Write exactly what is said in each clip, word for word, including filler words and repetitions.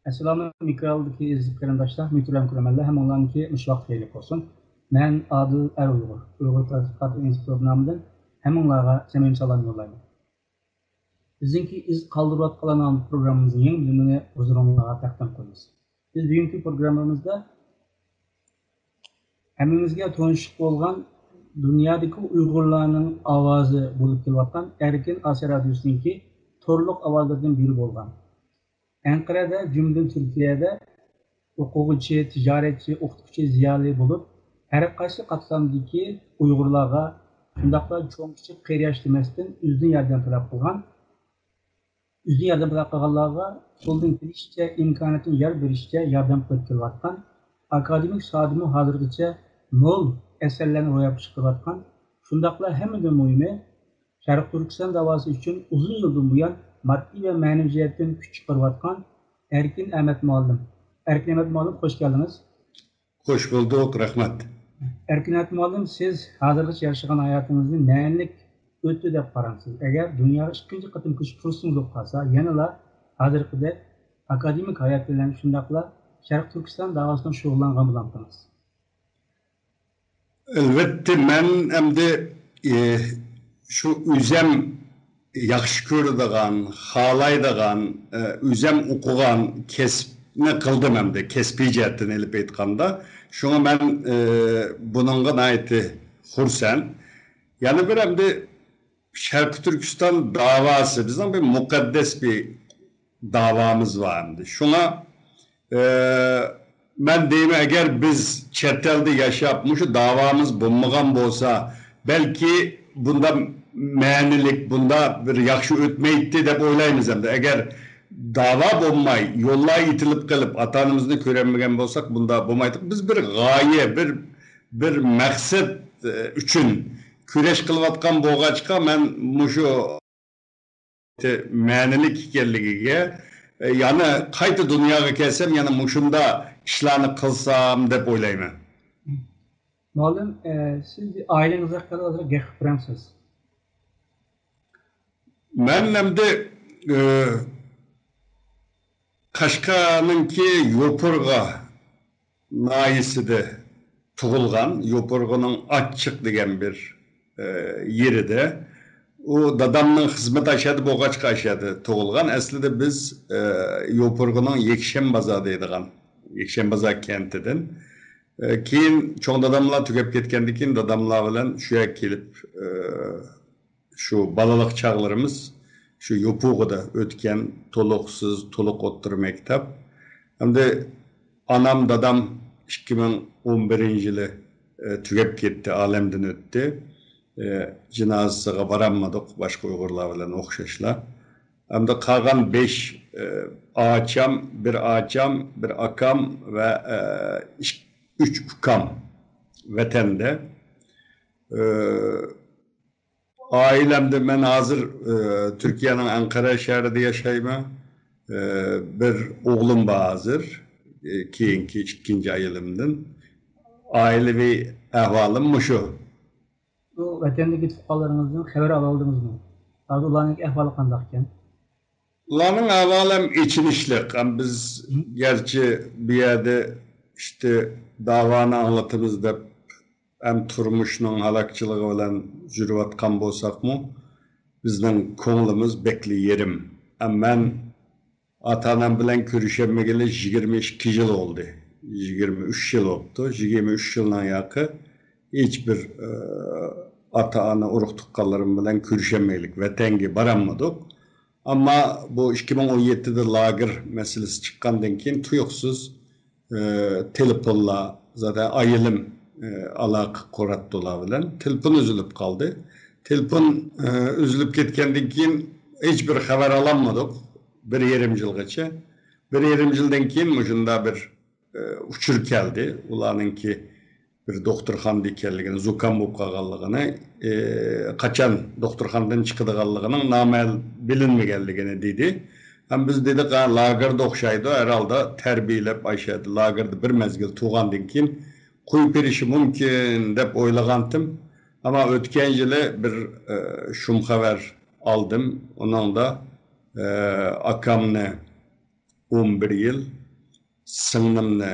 ئەسسالامۇ ئەلەيكۇم، ئېكراندىكى ئەزىز قېرىنداشلار، مۆھتەرەم كۆرۈرمەنلەر، ھەممىڭلارنىڭكى مۇشۇ ۋاقىت خەيرلىك بولسۇن. مەن ئادىل ئەر ئۇيغۇر، ئۇيغۇر تەتقىقات ئىنستىتۇتى نامىدىن ھەممىڭلارغا سەمىمىي سالام يوللايمەن. بىزنىڭكى ئىز قالدۇرۇۋاتقانلار ناملىق پروگراممىمىزنىڭ يېڭى بۆلۈمىنى ھۇزۇرۇڭلارغا تەقدىم قىلىمىز. بىز بۈگۈنكى پروگراممىمىزدا ھەممىمىزگە تونۇشلۇق بولغان دۇنيادىكى ئۇيغۇرلارنىڭ ئاۋازى بولۇپ كېلىۋاتقان ئەركىن ئاسىيا رادىيوسىنىڭكى تورلۇق ئاۋازلىرىدىن بىرى بولغان، ئەنقەرەدە، جۈملىدىن تۈركىيەدە ئوقۇغۇچى، تىجارەتچى، ئوقۇتقۇچى، زىيالىي بولۇپ، ھەر قايسى قاتلامدىكى ئۇيغۇرلارغا، شۇنداقلا چوڭ-كىچىك، قېرى-ياش دېمەستىن، ئۆزىدىن ياردەم تەلەپ قىلغان، ئۆزىدىن ياردەم تەلەپ قىلغانلارغا قولىدىن كېلىشىچە، ئىمكانىيىتىنى يار بېرىشىچە ياردەم قىلىپ كېلىۋاتقان، ئاكادېمىك سادىمۇ ھازىرغىچە مول ئەسەرلەرنى روياپقا چىقىرىۋاتقان، شۇنداقلا ھەممىدىن مۇھىمى، شەرقىي تۈركىستان داۋاسى ئۈچۈن ئۇزۇن يىلدىن بۇيان ماددىي ۋە مەنىۋى جەھەتتىن كۈچ چىقىرىۋاتقان ئەركىن ئەمەت مۇئەللىم. ئەركىن ئەمەت مۇئەللىم، خوش كەلدىڭىز. خوش بولدۇق، رەھمەت. ئەركىن ئەمەت مۇئەللىم، سىز ھازىرغىچە ياشىغان ھاياتىڭىزنى مەنىلىك ئۆتتى دەپ قارامسىز؟ ئەگەر دۇنياغا ئىككىنچى قېتىم كۆچۈپ پۇرسىتىڭىز بولۇپ قالسا، يەنىلا ھازىرقىدەك ئاكادېمىك ھايات بىلەن، شۇنداقلا شەرقىي تۈركىستان داۋاسى بىلەن شۇغۇللانغان بولامتىڭىز؟ ئەلۋەتتە، مەن ئەمدى، ئى، شۇ ئۆزەم ياخشى كۆرىدىغان، خالايدىغان، ئى، ئۆزەم ئوقۇغان كەسىپنى قىلدىم ئەمدى، كەسپىي جەھەتتىن ئېلىپ ئېيتقاندا. شۇڭا مەن، ئى، بۇنىڭغا ناھايىتى خۇرسەن. يەنە بىر ئەمدى شەرقىي تۈركىستان داۋاسى بىزنىڭ بىر مۇقەددەس بىر داۋامىز بار ئەمدى. شۇڭا، ئە، مەن دەيمەن، ئەگەر بىز چەت ئەلدە ياشاپ، مۇشۇ داۋامىز بولمىغان بولسا، بەلكى بۇندا مەنىلىك، بۇندا بىر ياخشى ئۆتمەيتتى دەپ ئويلايمىز ئەمدى. ئەگەر داۋا بولماي، يوللار ئېتىلىپ قېلىپ، ئاتا-ئانىمىزنى كۆرەلمىگەن بولساق، بۇندا بولمايتتى. بىز بىر غايە، بىر، بىر مەقسەت، ئە، ئۈچۈن كۈرەش قىلىۋاتقان بولغاچقا، مەن مۇشۇ مەنىلىك ئىكەنلىكىگە، ئە، يەنە قايتا دۇنياغا كەلسەم، يەنە مۇشۇندا ئىشلارنى قىلسام دەپ ئويلايمەن. مۇئەللىم، ئە، سىز ئائىلىڭىز ھەققىدە ئازراق گەپ قىلىپ بېرەمسىز؟ مەن ئەمدى، ئە، قەشقەرنىڭكى يوپۇرغا ناھىيەسىدە تۇغۇلغان، يوپۇرغىنىڭ ئاچچىق دېگەن بىر، ئە، يېرىدە. ئۇ دادامنىڭ خىزمىتى ئاشەدە بولغاچقا ئاشەدە تۇغۇلغان. ئەسلىدە بىز، ئە، يوپۇرغىنىڭ يەكشەنبازار دەيدىغان، يەكشەنبازار كەنتىدىن. ئە، كېيىن چوڭ داداملار تۈگەپ كەتكەندىن كېيىن داداملار بىلەن شۇ يەرگە كېلىپ، ئە، شۇ بالىلىق چاغلىرىمىز شۇ يوپۇرغىدا ئۆتكەن، تولۇقسىز، تولۇق ئوتتۇرا مەكتەپ. ئەمدى ئانام، دادام ئىككى مىڭ ئون بىرىنچى يىلى، ئە، تۈگەپ كەتتى، ئالەمدىن ئۆتتى. ئە، جىنازىسىغا بارالمىدۇق باشقا ئۇيغۇرلار بىلەن ئوخشاشلا. ئەمدى قالغان بەش، ئە، ئاچام، بىر ئاچام، بىر ئاكام ۋە، ئە، ئىك-، ئۈچ ئۇكام ۋەتەندە. ئە، ئائىلەمدە مەن ھازىر، ئە، تۈركىيەنىڭ ئەنقەرە شەھىرىدە ياشايمەن. ئە، بىر ئوغلۇم بار ھازىر. ئە، كېيىنكى ئىككىنچى ئايالىمدىن. ئائىلىۋى ئەھۋالىم مۇشۇ. بۇ ۋەتەندىكى تۇغقانلىرىڭىزدىن خەۋەر ئالالدىڭىزمۇ؟ ھازىر ئۇلارنىڭكى ئەھۋالى قانداقكەن؟ ئۇلارنىڭ ئەھۋالى ھەم ئېچىنىشلىق. ھەم بىز گەرچە بۇ يەردە ئىشتە داۋانى ئاڭلىتىمىز دەپ ھەم تۇرمۇشنىڭ ھالاكچىلىقى بىلەن يۈرۈۋاتقان بولساقمۇ، بىزنىڭ كۆڭلىمىز بەكلا يېرىم. ھەم مەن ئاتا-ئانام بىلەن كۆرۈشەلمىگىلى يىگىرمە ئىككى يىل بولدى. يىگىرمە ئۈچ يىل بوپتۇ. يىگىرمە ئۈچ يىلنىڭ ياقى ھېچ بىر، ئە، ئاتا-ئانا، ئۇرۇق-تۇغقانلىرىم بىلەن كۆرۈشەلمەيلىك، ۋەتەنگە بارالمىدۇق. ئەمما بۇ ئىككى مىڭ ئون يەتتىدە لاگېر مەسىلىسى چىققاندىن كېيىن تۇيۇقسىز، ئە، تېلېفونلار، زادى ئايالىم، ئە، ئالاقە قۇراتتى ئۇلار بىلەن. تېلېفون ئۈزۈلۈپ قالدى. تېلېفون، ئە، ئۈزۈلۈپ كەتكەندىن كېيىن ھېچ بىر خەۋەر ئالالمىدۇق بىر يېرىم يىلغىچە. بىر يېرىم يىلدىن كېيىن مۇشۇنداق بىر ئۇچۇر كەلدى. ئۇلارنىڭكى بىر دوختۇرخانىدا ئىكەنلىكىنى، زۇكام بولۇپ قالغانلىقىنى، ئى، قاچان دوختۇرخانىدىن چىقىدىغانلىقىنىڭ نامەلۇم بىلىنمىگەنلىكىنى دېدى. ھەم بىز دېدۇق، ھە، لاگېردا ئوخشايدۇ، ھەر ھالدا تەربىيەلەپ ئاشۇ يەردە لاگېردا بىر مەزگىل تۇرغاندىن كېيىن قويۇپ بېرىشى مۇمكىن دەپ ئويلىغانتىم. ئەمما ئۆتكەن يىلى بىر، ئى، شۇم خەۋەر ئالدىم. ئۇنىڭدا، ئى، ئاكامنى ئون بىر يىل، سىڭلىمنى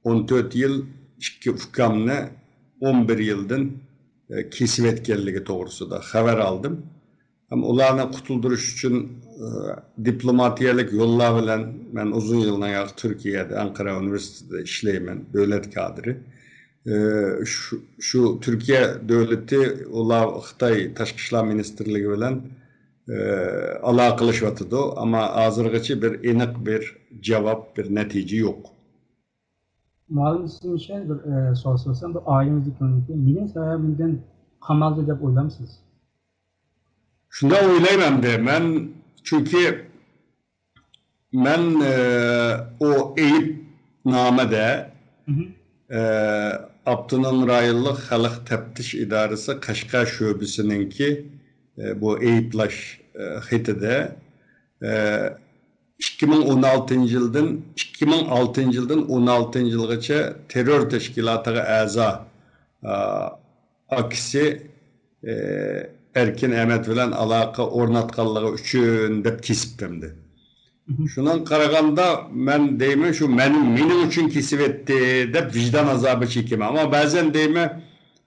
ئون تۆت يىل، ئىككى ئۇكامنى ئون بىر يىلدىن، ئە، كېسىۋەتكەنلىكى توغرىسىدا خەۋەر ئالدىم. ھەم ئۇلارنى قۇتۇلدۇرۇش ئۈچۈن، ئە، دىپلوماتىيەلىك يوللار بىلەن مەن ئۇزۇن يىللار تۈركىيەدە، ئەنقەرە ئۇنىۋېرسىتېتىدا ئىشلەيمەن، دۆلەت كادىرى. ئە، شۇ، شۇ تۈركىيە دۆلىتى ئۇلار خىتاي تاشقى ئىشلار مىنىستىرلىكى بىلەن، ئە، ئالاقىلىشىۋاتىدۇ. ئەمما ھازىرغىچە بىر ئېنىق بىر جاۋاب، بىر نەتىجە يوق. مۇئەللىم، سىزدىن يەنە بىر، ئە، سوئال سورىسام، بۇ ئائىلىڭىزدىكى ئۆمىكى نېمە سەۋەبىدىن قامالدى دەپ ئويلامسىز؟ شۇنداق ئويلايمەن ئەمدى مەن، چۈنكى مەن، ئە، ئۇ ئەيىبنامىدە، ئە، ئاپتونوم رايونلۇق خەلق تەپتىش ئىدارىسى قەشقەر شۆبىسىنىڭكى، ئە، بۇ ئەيىبلەش، ئە، خېتىدە، ئە، ئىككى مىڭ ئون ئالتىنچى يىلدىن، ئىككى مىڭ ئالتىنچى يىلدىن ئون ئالتىنچى يىلغىچە تېررور تەشكىلاتىغا ئەزا، ئە، ئاكىسى، ئە، ئەركىن ئەمەت بىلەن ئالاقە ئورناتقانلىقى ئۈچۈن دەپ كېسىپتىمدى. شۇنىڭغا قارىغاندا مەن دەيمەن، شۇ مەن، مېنىڭ ئۈچۈن كېسىۋەتتى دەپ ۋىجدان ئازابى چېكىمەن. ئەمما بەزەن دەيمەن،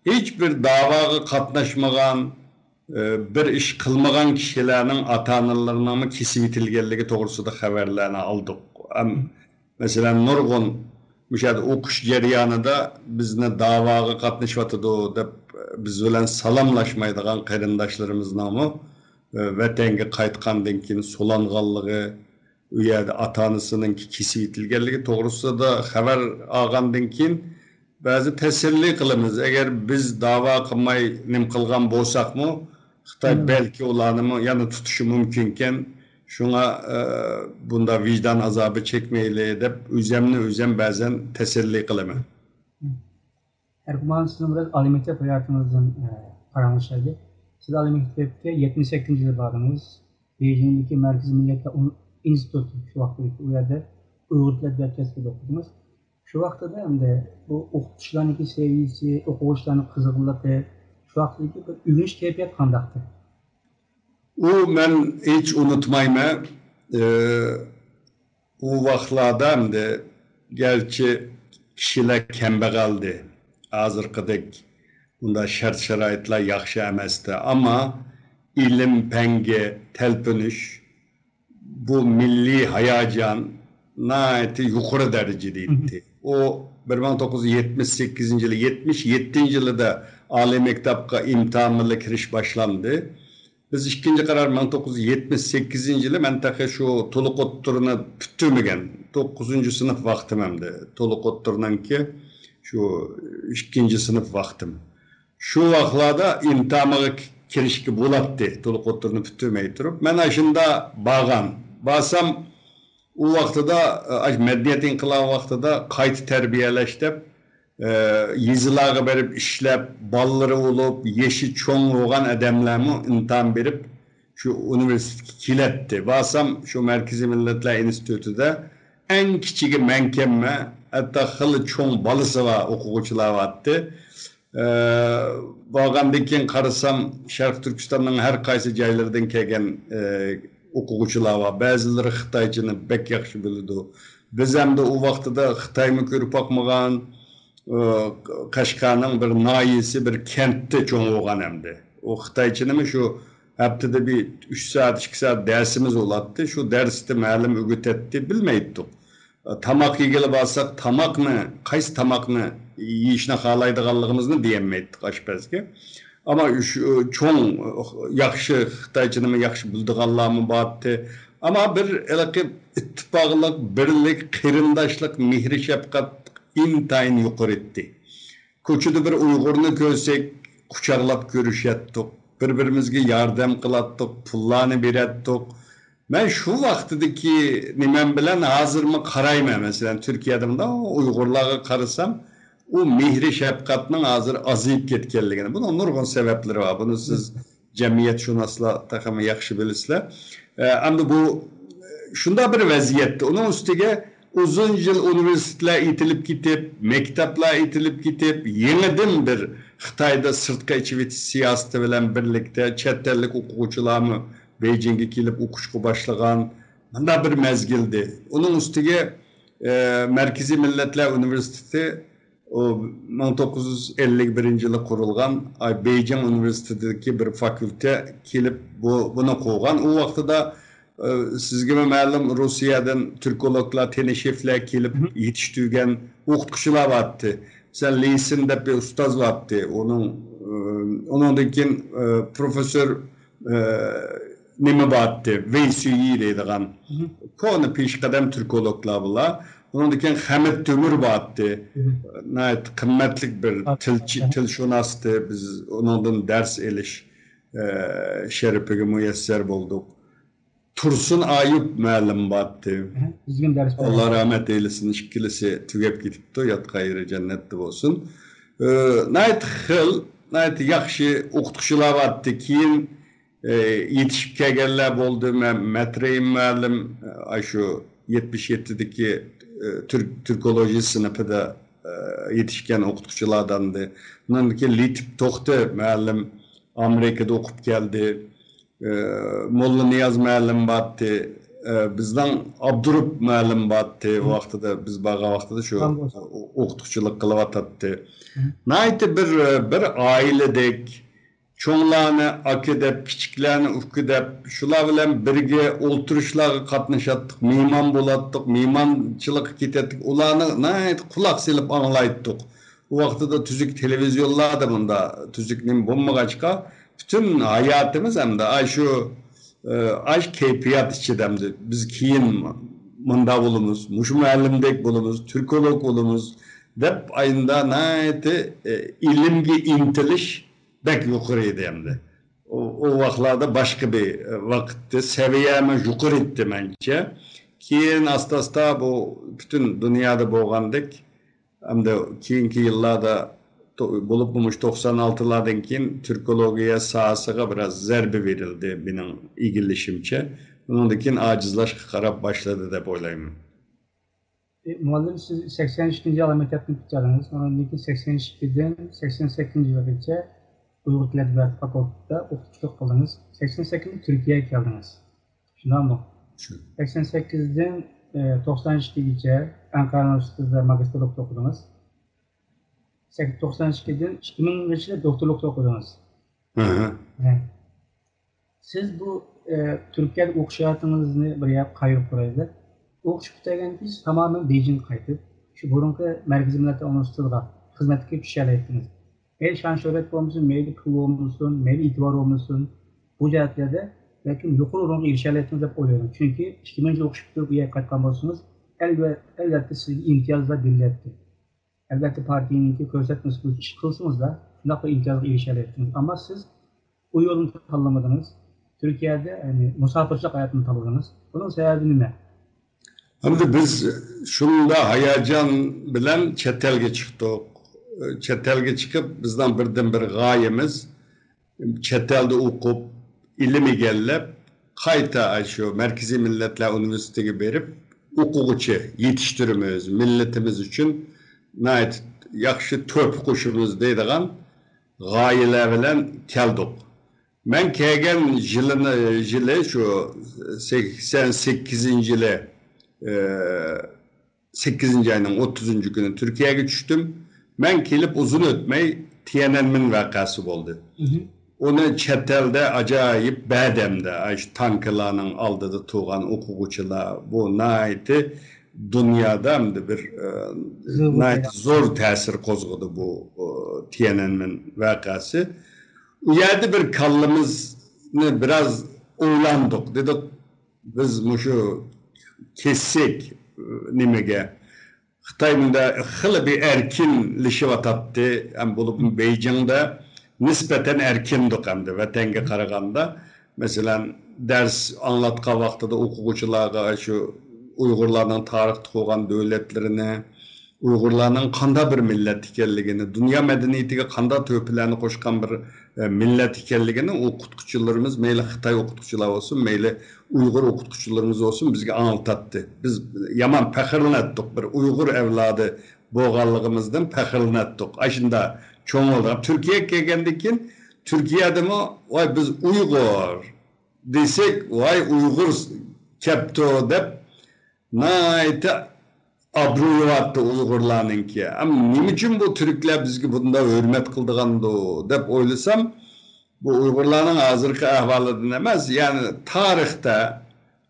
ھېچ بىر داۋاغا قاتناشمىغان، ئە، بىر ئىش قىلمىغان كىشىلەرنىڭ ئاتا-ئانىلىرىنىڭمۇ كېسىۋېتىلگەنلىكى توغرىسىدا خەۋەرلەرنى ئالدۇق. ئەم-، مەسىلەن، نۇرغۇن مۇشۇ يەردە ئوقۇش جەريانىدا بىزنى داۋاغا قاتنىشىۋاتىدۇ دەپ بىز بىلەن سالاملاشمايدىغان قېرىنداشلىرىمىزنىڭمۇ، ئە، ۋەتەنگە قايتقاندىن كېيىن سولانغانلىقى، ئۇ يەردە ئاتا-ئانىسىنىڭكى كېسىۋېتىلگەنلىكى توغرىسىدا خەۋەر ئالغاندىن كېيىن، بەزى تەسەللى قىلىمىز. ئەگەر بىز داۋا قىلماي نېمە قىلغان بولساقمۇ، خىتاي بەلكى ئۇلارنىمۇ يەنە تۇتۇشى مۇمكىنكەن. شۇڭا، ئە، بۇندا ۋىجدان ئازابى چەكمەيلى دەپ ئۆزەمنى ئۆزەم بەزەن تەسەللى قىلىمەن. ئەركىن مۇئەللىم، سىزنىڭ بىراز ئالىي مەكتەپ ھاياتىڭىزدىن، ئە، پاراڭلىشايلى. سىز ئالىي مەكتەپكە يەتمىش سەككىزىنچى يىلى باردىڭىز. بېيجىڭدىكى مەركىزىي مىللەتلەر ئۇن-، ئىنستىتۇتى، شۇ ۋاقىتتىكى، ئۇ يەردە ئۇيغۇر تىلى ئەدەبىيات كەسپىدە ئوقۇدىڭىز. شۇ ۋاقتىدا ئەمدى بۇ ئوقۇتقۇچىلارنىڭكى سەۋىيىسى، ئوقۇغۇچىلارنىڭ قىزغىنلىقى، شۇ ۋاقىتتىكى بىر ئۆگىنىش كەيپىياتى قانداقتى؟ ئۇ مەن ھېچ ئۇنتۇمايمەن. ئى، ئۇ ۋاقىتلاردا ئەمدى گەرچە كىشىلەر كەمبەغەلدى، ھازىرقىدەك بۇنداق شەرت-شارائىتلار ياخشى ئەمەستى، ئەمما ئىلىم-پەنگە تەلپۈنۈش، بۇ مىللىي ھاياجان ناھايىتى يۇقىرى دەرىجىدە ئىدى. ئۇ بىر مىڭ توققۇز يۈز يەتمىش سەككىزىنچى يىلى، يەتمىش يەتتىنچى يىلىدا ئالىي مەكتەپكە ئىمتىھان بىلەن كىرىش باشلاندى. بىز ئىككىنچى قارار مىڭ توققۇز يۈز يەتمىش سەككىزىنچى يىلى، مەن تېخى شۇ تولۇق ئوتتۇرىنى پۈتتۈرمىگەن، توققۇزىنچى سىنىپ ۋاقتىم ئەمدى. تولۇق ئوتتۇرىنىڭكى شۇ ئىككىنچى سىنىپ ۋاقتىم. شۇ ۋاقىتلاردا ئىمتىھانغا كىرىشكە بولاتتى، تولۇق ئوتتۇرىنى پۈتتۈرمەي تۇرۇپ. مەن ئاشۇندا بارغان. بارسام، ئۇ ۋاقتىدا، ئاشۇ مەدەنىيەت ئىنقىلابى ۋاقتىدا قايتا تەربىيەلەش دەپ، ئە، يېزىلارغا بېرىپ ئىشلەپ، بالىلىرى بولۇپ، يېشى چوڭ بولغان ئادەملەرمۇ ئىمتىھان بېرىپ، شۇ ئۇنىۋېرسىتېتقا كېلەتتى. بارسام، شۇ مەركىزىي مىللەتلەر ئىنستىتۇتىدا ئەڭ كىچىكى مەنكەنمەن، ھەتتا خېلى چوڭ بالىسى بار ئوقۇغۇچىلار بارتتى. ئە، بارغاندىن كېيىن قارىسام، شەرقىي تۈركىستاننىڭ ھەر قايسى جايلىرىدىن كەلگەن، ئە، ئوقۇغۇچىلار بار. بەزىلىرى خىتايچىنى بەك ياخشى بىلىدۇ. بىز ئەمدى ئۇ ۋاقتىدا خىتايمۇ كۆرۈپ باقمىغان، ئە، قەشقەرنىڭ بىر ناھىيەسى، بىر كەنتتە چوڭ بولغان ئەمدى. ئۇ خىتايچىنىمۇ شۇ ھەپتىدە بىر ئۈچ سائەت، ئىككى سائەت دەرسىمىز بولاتتى. شۇ دەرستە مۇئەللىم ئۆگىتەتتى، بىلمەيتتۇق. تاماق يېگىلى بارساق، تاماقنى، قايسى تاماقنى يېيىشنى خالايدىغانلىقىمىزنى دېيەلمەيتتۇق ئاشپەزگە. ئەمما شۇ چوڭ، ياخشى، خىتايچىنىمۇ ياخشى بىلىدىغانلارمۇ بارتتى. ئەمما بىر ھېلىقى ئىتتىپاقلىق، بىرلىك، قېرىنداشلىق، مېھرى شەپقەت ئىنتايىن يۇقىرى ئىدى. كوچىدا بىر ئۇيغۇرنى كۆرسەك، قۇچاقلاپ كۆرۈشەتتۇق. بىر-بىرىمىزگە ياردەم قىلاتتۇق، پۇللارنى بېرەتتۇق. مەن شۇ ۋاقتىدىكى نېمەم بىلەن ھازىرمۇ قارايمەن. مەسىلەن، تۈركىيەدە مۇنداق ئۇيغۇرلارغا قارىسام، ئۇ مېھرى شەپقەتنىڭ ھازىر ئازىيىپ كەتكەنلىكىنى. بۇنىڭ نۇرغۇن سەۋەبلىرى بار. بۇنى سىز جەمئىيەتشۇناسلار تېخىمۇ ياخشى بىلىسىلەر. ئە، ئەمدى بۇ شۇنداق بىر ۋەزىيەتتە، ئۇنىڭ ئۈستىگە ئۇزۇن يىل ئۇنىۋېرسىتېتلار ئېتىلىپ كېتىپ، مەكتەپلەر ئېتىلىپ كېتىپ، يېڭىدىن بىر خىتايدا سىرتقا ئېچىۋېتىش سىياسىتى بىلەن بىرلىكتە چەت ئەللىك ئوقۇغۇچىلارمۇ بېيجىڭگە كېلىپ ئوقۇشقا باشلىغان. مۇنداق بىر مەزگىلدى. ئۇنىڭ ئۈستىگە، ئە، مەركىزىي مىللەتلەر ئۇنىۋېرسىتېتى، ئۇ مىڭ توققۇز يۈز ئەللىك بىرىنچى يىلى قۇرۇلغان، ئاي، بېيجىڭ ئۇنىۋېرسىتېتىدىكى بىر فاكۇلتېت كېلىپ، بۇ، بۇنى قۇرغان. ئۇ ۋاقتىدا، ئە، سىزگىمۇ مەلۇم، روسىيەدىن تۈركولوگلار، تېنىشېفلەر كېلىپ يېتىشتۈرگەن ئوقۇتقۇچىلار بارتتى. مەسىلەن، لېسىن دەپ بىر ئۇستاز بارتتى. ئۇنىڭ، ئە، ئۇنىڭدىن كېيىن، ئە، پروفېسسور ئە، نېمە بارتتى، ۋېي سۈيى دەيدىغان كونا پېشقەدەم تۈركولوگلار بۇلار. ئۇنىڭدىن كېيىن خەمىت تۆمۈر بارتتى. ناھايىتى قىممەتلىك بىر تىلچى، تىلشۇناستى. بىز ئۇنىڭدىن دەرس ئېلىش، ئە، شەرىپىگە مۇيەسسەر بولدۇق. تۇرسۇن ئايۇپ مۇئەللىم بارتتى. ئاللا رەھمەت ئەيلىسۇن، ئىككىلىسى تۈگەپ كېتىپتۇ، ياتقان يېرى جەننەتتە بولسۇن. ئە، ناھايىتى خىل، ناھايىتى ياخشى ئوقۇتقۇچىلار بارتتى. كېيىن ئى، يېتىشىپ كەلگەنلەر بولدى. مە-، مەترەيىم مۇئەللىم، ئى، ئاشۇ يەتمىش يەتتىدىكى، ئى، تۈرك-، تۈركولوژىيە سىنىپىدا، ئى، يېتىشكەن ئوقۇتقۇچىلارداندى. ئۇنىڭدىن كېيىن لېتىپ توختى مۇئەللىم ئامېرىكىدا ئوقۇپ كەلدى. ئى، موللا نىياز مۇئەللىم بارتتى. ئى، بىزنىڭ ئابدۇرۇپ مۇئەللىم بارتتى. ۋاقتىدا، بىز بارغان ۋاقتىدا شۇ ئوقۇتقۇچىلىق قىلىۋاتاتتى. ناھايىتى بىر، بىر ئائىلىدەك چوڭلارنى ئاكا دەپ، كىچىكلەرنى ئۇكا دەپ، شۇلار بىلەن بىرگە ئولتۇرۇشلارغا قاتنىشاتتۇق، مېھمان بولاتتۇق، مېھمانچىلىققا كېتەتتۇق. ئۇلارنى ناھايىتى قۇلاق سېلىپ ئاڭلايتتۇق. ئۇ ۋاقتىدا تۈزۈك تېلېۋىزىيونلاردا مۇندا تۈزۈك نېمە بولمىغاچقا، پۈتۈن ھاياتىمىز ئەمدى ئاشۇ، ئاشۇ كەيپىيات ئىچىدە ئەمدى بىز كېيىن مۇندا بولىمىز، مۇشۇ مۇئەللىمدەك بولىمىز، تۈركولوگ بولىمىز دەپ ئاينىدا ناھايىتى، ئە، ئىلىمگە ئىنتىلىش بەك يۇقىرى ئىدى ئەمدى. ئۇ، ئۇ ۋاقىتلاردا باشقا بىر، ئە، ۋاقىتتى، سەۋىيەمۇ يۇقىرى ئىدى مەنچە. كېيىن ئاستا-ئاستا بۇ پۈتۈن دۇنيادا بولغاندەك، ئەمدى كېيىنكى يىللاردا تو-، بولۇپمۇ مۇشۇ توقسان ئالتىلاردىن كېيىن تۈركولوگىيە ساھەسىگە بىراز زەربە بېرىلدى، مېنىڭ ئىگىلىشىمچە. ئۇنىڭدىن كېيىن ئاجىزلاشقا قاراپ باشلىدى دەپ ئويلايمەن. ئى، مۇئەللىم، سىز سەكسەن ئىككىنچى يىل مەكتەپنى پۈتتۈردىڭىز. ئۇنىڭدىن كېيىن سەكسەن ئىككىدىن سەكسەن سەككىزىنچى يىلغىچە ئۇيغۇر تىل ئەدەبىياتى فاكۇلتېتىدا ئوقۇتقۇچىلىق قىلدىڭىز. سەكسەن سەككىزدە تۈركىيەگە كەلدىڭىز. شۇنداقمۇ؟ شۇ. سەكسەن سەككىزدىن، ئى، توقسان ئىككىگىچە ئەنقەرە ئۇنىۋېرسىتېتىدا ماگىستىرلىقتا ئوقۇدىڭىز. سەك-، توقسان ئىككىدىن ئىككى مىڭغىچە دوكتورلۇقتا ئوقۇدىڭىز. ھە. سىز بۇ، ئە، تۈركىيەدە ئوقۇش ھاياتىڭىزنى بىر يەرگە قايرىپ قويايلى. ئوقۇش پۈتتۈرگەندىن كېيىن سىز تامامەن بېيجىڭغا قايتىپ، شۇ بۇرۇنقى مەركىزىي مىللەت ئۇنىۋېرسىتېتىغا خىزمەتكە كىرىشەلەيتتىڭىز. مەيلى شان-شۆھرەت بولمىسۇن، مەيلى پۇل بولمىسۇن، مەيلى ئېتىبار بولمىسۇن، بۇ جەھەتلەردە بەلكىم يۇقىرى ئورۇنغا ئېرىشەلەيتتىڭىز دەپ ئويلايمەن. چۈنكى ئىككى مىڭىنچى يىل ئوقۇش پۈتتۈرۈپ بۇ يەرگە قايتقان بولسىڭىز، ئەلۋە-، ئەلۋەتتە سىزگە ئىمتىيازلار بېرىلەتتى. ئەلۋەتتە، پارتىيەنىڭكى كۆرسەتمىسى بويىچە ئىش قىلسىڭىزلا، شۇنداقلا ئىمتىيازغا ئېرىشەلەيتتىڭىز. ئەمما سىز ئۇ يولنى تاللىمىدىڭىز. تۈركىيەدە، يەنى، مۇساپىرچىلىق ھاياتىنى تاللىدىڭىز. بۇنىڭ سەۋەبى نېمە؟ ئەمدى بىز شۇنداق ھاياجان بىلەن چەت ئەلگە چىقتۇق. چەت ئەلگە چىقىپ، بىزنىڭ بىردىنبىر غايىمىز چەت ئەلدە ئوقۇپ، ئىلىم ئىگىلەپ، قايتا شۇ مەركىزىي مىللەتلەر ئۇنىۋېرسىتېتىگە بېرىپ، ئوقۇغۇچى يېتىشتۈرىمىز، مىللىتىمىز ئۈچۈن ناھايىتى ياخشى تۆھپە قوشىمىز دەيدىغان غايىلەر بىلەن كەلدۇق. مەن كەلگەن يىلىنى، يىلى شۇ سەكسەن سەككىزىنچى يىلى، ئى، سەككىزىنچى ئاينىڭ ئوتتۇزىنچى كۈنى تۈركىيەگە چۈشتۈم. مەن كېلىپ ئۇزۇن ئۆتمەي تيەنئەنمېن ۋەقەسى بولدى. ئۇنى چەت ئەلدە ئاجايىپ بەردەمدە، ئاشۇ تانكىلارنىڭ ئالدىدا تۇرغان ئوقۇغۇچىلار، بۇ ناھايىتى دۇنيادا ئەمدى بىر، ئە، ناھايىتى زور تەسىر قوزغىدى بۇ، ئۇ، تيەنئەنمېن ۋەقەسى. ئۇ يەردە بىر كاللىمىزنى بىراز ئويلاندۇق. دېدۇق، بىز مۇشۇ كەتسەك، ئە، نېمىگە، خىتاي مۇندا خېلى بىر ئەركىنلىشىۋاتاتتى. ھەم بولۇپمۇ بېيجىڭدا نىسبەتەن ئەركىندۇق ئەمدى ۋەتەنگە قارىغاندا. مەسىلەن، دەرس ئاڭلاتقان ۋاقتىدا ئوقۇغۇچىلارغا شۇ ئۇيغۇرلارنىڭ تارىختا قۇرغان دۆلەتلىرىنى، ئۇيغۇرلارنىڭ قانداق بىر مىللەت ئىكەنلىكىنى، دۇنيا مەدەنىيىتىگە قانداق تۆھپىلەرنى قوشقان بىر، ئە، مىللەت ئىكەنلىكىنى ئوقۇتقۇچىلىرىمىز، مەيلى خىتاي ئوقۇتقۇچىلار بولسۇن، مەيلى ئۇيغۇر ئوقۇتقۇچىلىرىمىز بولسۇن، بىزگە ئاڭلىتاتتى. بىز يامان پەخىرلىنەتتۇق، بىر ئۇيغۇر ئەۋلادى بولغانلىقىمىزدىن پەخىرلىنەتتۇق. ئاشۇنداق چوڭ بولدۇق. تۈركىيەگە كەلگەندىن كېيىن، تۈركىيەدىمۇ، ۋاي، بىز ئۇيغۇر دېسەك، ۋاي، ئۇيغۇر كەپتۇ دەپ ناھايىتى ئابرۇيى بارتى ئۇيغۇرلارنىڭكى. ئەم، نېمە ئۈچۈن بۇ تۈركلەر بىزگە بۇنداق ھۆرمەت قىلىدىغاندۇ دەپ ئويلىسام، بۇ ئۇيغۇرلارنىڭ ھازىرقى ئەھۋالىدىن ئەمەس، يەنى تارىختا،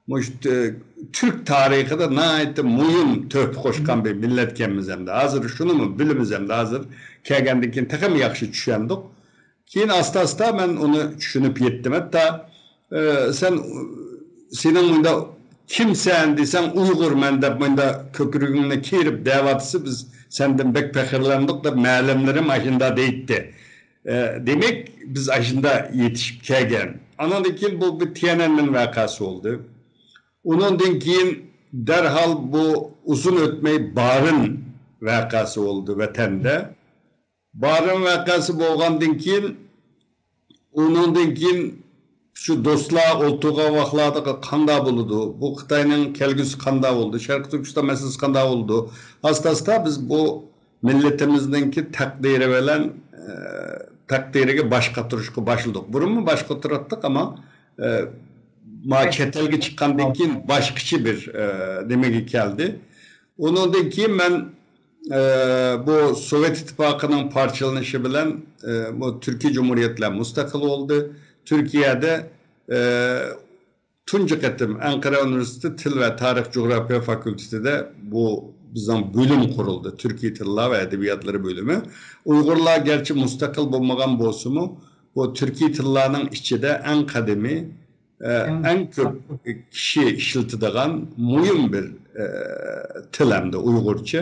مۇشۇ تۈ-، تۈرك تارىخىدا ناھايىتى مۇھىم تۆھپە قوشقان بىر مىللەتكەنمىز ئەمدى. ھازىر شۇنىمۇ بىلىمىز ئەمدى. ھازىر كەلگەندىن كېيىن تېخىمۇ ياخشى چۈشەندۇق. كېيىن ئاستا-ئاستا مەن ئۇنى چۈشىنىپ يەتتىم. ھەتتا، ئە، سەن، سېنىڭ مۇنداق كىمسەن دېسەڭ، ئۇيغۇرمەن دەپ مۇنداق كۆكرىكىڭنى كېرىپ دەۋاتىسى، بىز سەندىن بەك پەخىرلەندۇق دەپ مەلۇملىرىم ئاشۇنداق دەيتتى. ئە، دېمەك، بىز ئاشۇنداق يېتىشىپ كەلگەن. ئاناندىن كېيىن بۇ بىر تيەنئەنمېن ۋەقەسى بولدى. ئۇنىڭدىن كېيىن دەرھال بۇ ئۇزۇن ئۆتمەي بارىن ۋەقەسى بولدى ۋەتەندە. بارىن ۋەقەسى بولغاندىن كېيىن، ئۇنىڭدىن كېيىن شۇ دوستلار ئولتۇرغان ۋاقىتلاردا قانداق بولىدۇ؟ بۇ خىتاينىڭ كەلگۈسى قانداق بولىدۇ؟ شەرقىي تۈركىستان مەسىلىسى قانداق بولىدۇ؟ ئاستا-ئاستا بىز بۇ مىللىتىمىزنىڭكى تەقدىرى بىلەن، ئە، تەقدىرىگە باش قاتۇرۇشقا باشلىدۇق. بۇرۇنمۇ باش قاتۇراتتۇق، ئەمما، ئە، ما چەت ئەلگە چىققاندىن كېيىن باشقىچە بىر، ئە، نېمىگە كەلدى. ئۇنىڭدىن كېيىن مەن، ئە، بۇ سوۋېت ئىتتىپاقىنىڭ پارچىلىنىشى بىلەن، ئە، بۇ تۈركىي جۇمھۇرىيەتلەر مۇستەقىل بولدى. تۈركىيەدە، ئە، تۇنجى قېتىم ئەنقەرە ئۇنىۋېرسىتېتى تىل ۋە تارىخ جۇغراپىيە فاكۇلتېتىدا بۇ بىزنىڭ بۆلۈم قۇرۇلدى، تۈركىي تىللار ۋە ئەدەبىياتلىرى بۆلۈمى. ئۇيغۇرلار گەرچە مۇستەقىل بولمىغان بولسىمۇ، بۇ تۈركىي تىللارنىڭ ئىچىدە ئەڭ قەدىمىي، ئە، ئەڭ كۆپ كىشى ئىشلىتىدىغان مۇھىم بىر، ئە، تىل ئەمدى ئۇيغۇرچە.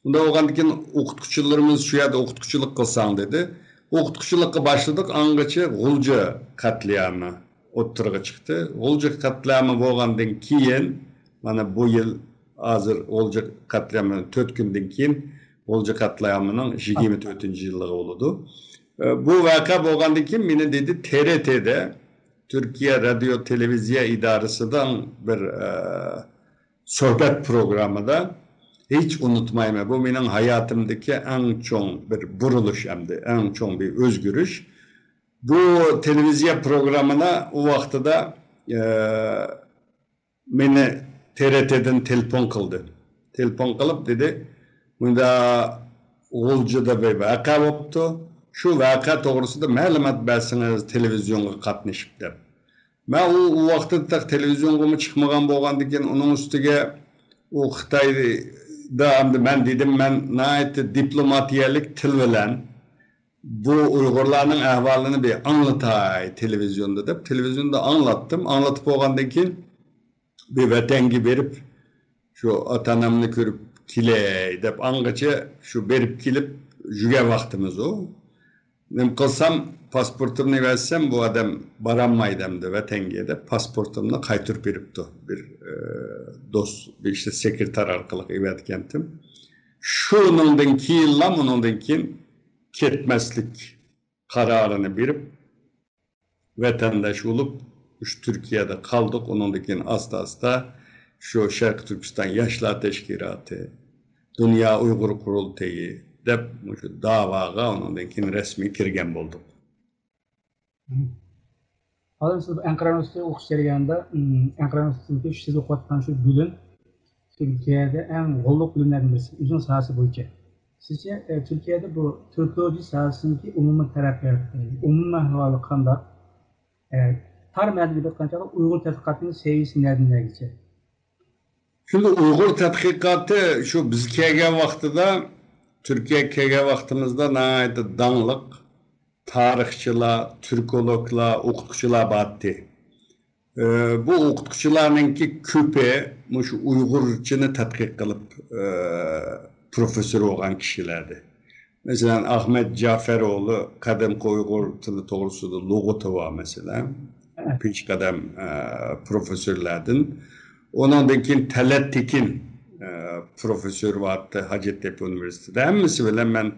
ئۇنداق بولغاندىن كېيىن ئوقۇتقۇچىلىرىمىز شۇ يەردە ئوقۇتقۇچىلىق قىلساڭ دېدى. ئوقۇتقۇچىلىققا باشلىدۇق، ئاڭغىچە غۇلجا قەتلىئامى ئوتتۇرىغا چىقتى. غۇلجا قەتلىئامى بولغاندىن كېيىن، مانا بۇ يىل ھازىر غۇلجا قەتلىئامى تۆت كۈندىن كېيىن غۇلجا قەتلىئامىنىڭ يىگىرمە تۆتىنچى يىللىقى بولىدۇ. ئە، بۇ ۋەقە بولغاندىن كېيىن مېنى دېدى، تې رې تېدە، تۈركىيە رادىيو تېلېۋىزىيە ئىدارىسىدا بىر، ئە، سۆھبەت پروگراممىدا ھېچ ئۇنتۇمايمەن. بۇ مېنىڭ ھاياتىمدىكى ئەڭ چوڭ بىر بۇرۇلۇش ئەمدى، ئەڭ چوڭ بىر ئۆزگىرىش. بۇ تېلېۋىزىيە پروگراممىدا ئۇ ۋاقتىدا، ئە، مېنى تې رې تېدىن تېلېفون قىلدى. تېلېفون قىلىپ دېدى، مۇندا غۇلجىدا بىر ۋەقە بوپتۇ. شۇ ۋەقە توغرىسىدا مەلۇمات بەرسىڭىز تېلېۋىزىيونغا قاتنىشىپ دەپ. مەن ئۇ، ئۇ ۋاقىتتا تېخى تېلېۋىزىيونغىمۇ چىقمىغان بولغاندىن كېيىن، ئۇنىڭ ئۈستىگە ئۇ خىتايدا ئەمدى مەن دېدىم، مەن ناھايىتى دىپلوماتىيەلىك تىل بىلەن بۇ ئۇيغۇرلارنىڭ ئەھۋالىنى بىر ئاڭلىتاي تېلېۋىزىيوندا دەپ، تېلېۋىزىيوندا ئاڭلاتتىم. ئاڭلىتىپ بولغاندىن كېيىن، بىر ۋەتەنگە بېرىپ، شۇ ئاتا-ئانامنى كۆرۈپ كېلەي دەپ، ئاڭغىچە شۇ بېرىپ كېلىپ يۈرگەن ۋاقتىمىز ئۇ. نېمە قىلسام، پاسپورتۇمنى بەرسەم، بۇ ئادەم بارالمايدۇ ئەمدى ۋەتەنگە دەپ، پاسپورتۇمنى قايتۇرۇپ بېرىپتۇ. بىر، ئە، دوست، بىر ئىشتە سېكرېتار ئارقىلىق ئېۋەتكەنتىم. شۇنىڭدىن كېيىنلا، ئۇنىڭدىن كېيىن كەتمەسلىك قارارىنى بېرىپ، ۋەتەنداش بولۇپ، شۇ تۈركىيەدە قالدۇق. ئۇنىڭدىن كېيىن ئاستا-ئاستا شۇ شەرقىي تۈركىستان ياشلار تەشكىلاتى، دۇنيا ئۇيغۇر قۇرۇلتىيى دەپ مۇشۇ داۋاغا ئۇنىڭدىن كېيىن رەسمىي كىرگەن بولدۇق. ھازىر سىز ئەنقەرە ئۇنىۋېرسىتېتىدا ئوقۇش جەريانىدا، ئەنقەرە ئۇنىۋېرسىتېتىدىكى سىز ئوقۇۋاتقان شۇ بۆلۈم تۈركىيەدە ئەڭ غوللۇق بۆلۈملەردىن بىرسى، ئۆزىنىڭ ساھەسى بويىچە. سىزچە، ئە، تۈركىيەدە بۇ تۈركولوگىيە ساھەسىنىڭكى ئومۇمىي تەرەققىياتى، ئومۇمىي ئەھۋالى قانداق؟ ئە، تار مەنىدە ئېيتقان چاغدا ئۇيغۇر تەتقىقاتىنىڭ سەۋىيەسى نەدىن نەگىچە؟ شۇنداق ئۇيغۇر تەتقىقاتى شۇ بىز كەلگەن ۋاقتىدا، تۈركىيەگە كەلگەن ۋاقتىمىزدا ناھايىتى داڭلىق تارىخچىلار، تۈركولوگلار، ئوقۇتقۇچىلار بارتتى. ئە، بۇ ئوقۇتقۇچىلارنىڭكى كۆپى مۇشۇ ئۇيغۇرچىنى تەتقىق قىلىپ، ئە، پروفېسسور بولغان كىشىلەردى. مەسىلەن، ئەخمەت جەفەر ئوغلى قەدىمكى ئۇيغۇر تىلى توغرىسىدا لۇغىتى بار، مەسىلەن. پېشقەدەم، ئە، پروفېسسورلاردىن. ئۇنىڭدىن كېيىن تەلەت تېكىن، ئە، پروفېسسور بارتتى ھاجەتتېپە ئۇنىۋېرسىتېتىدا. ھەممىسى بىلەن مەن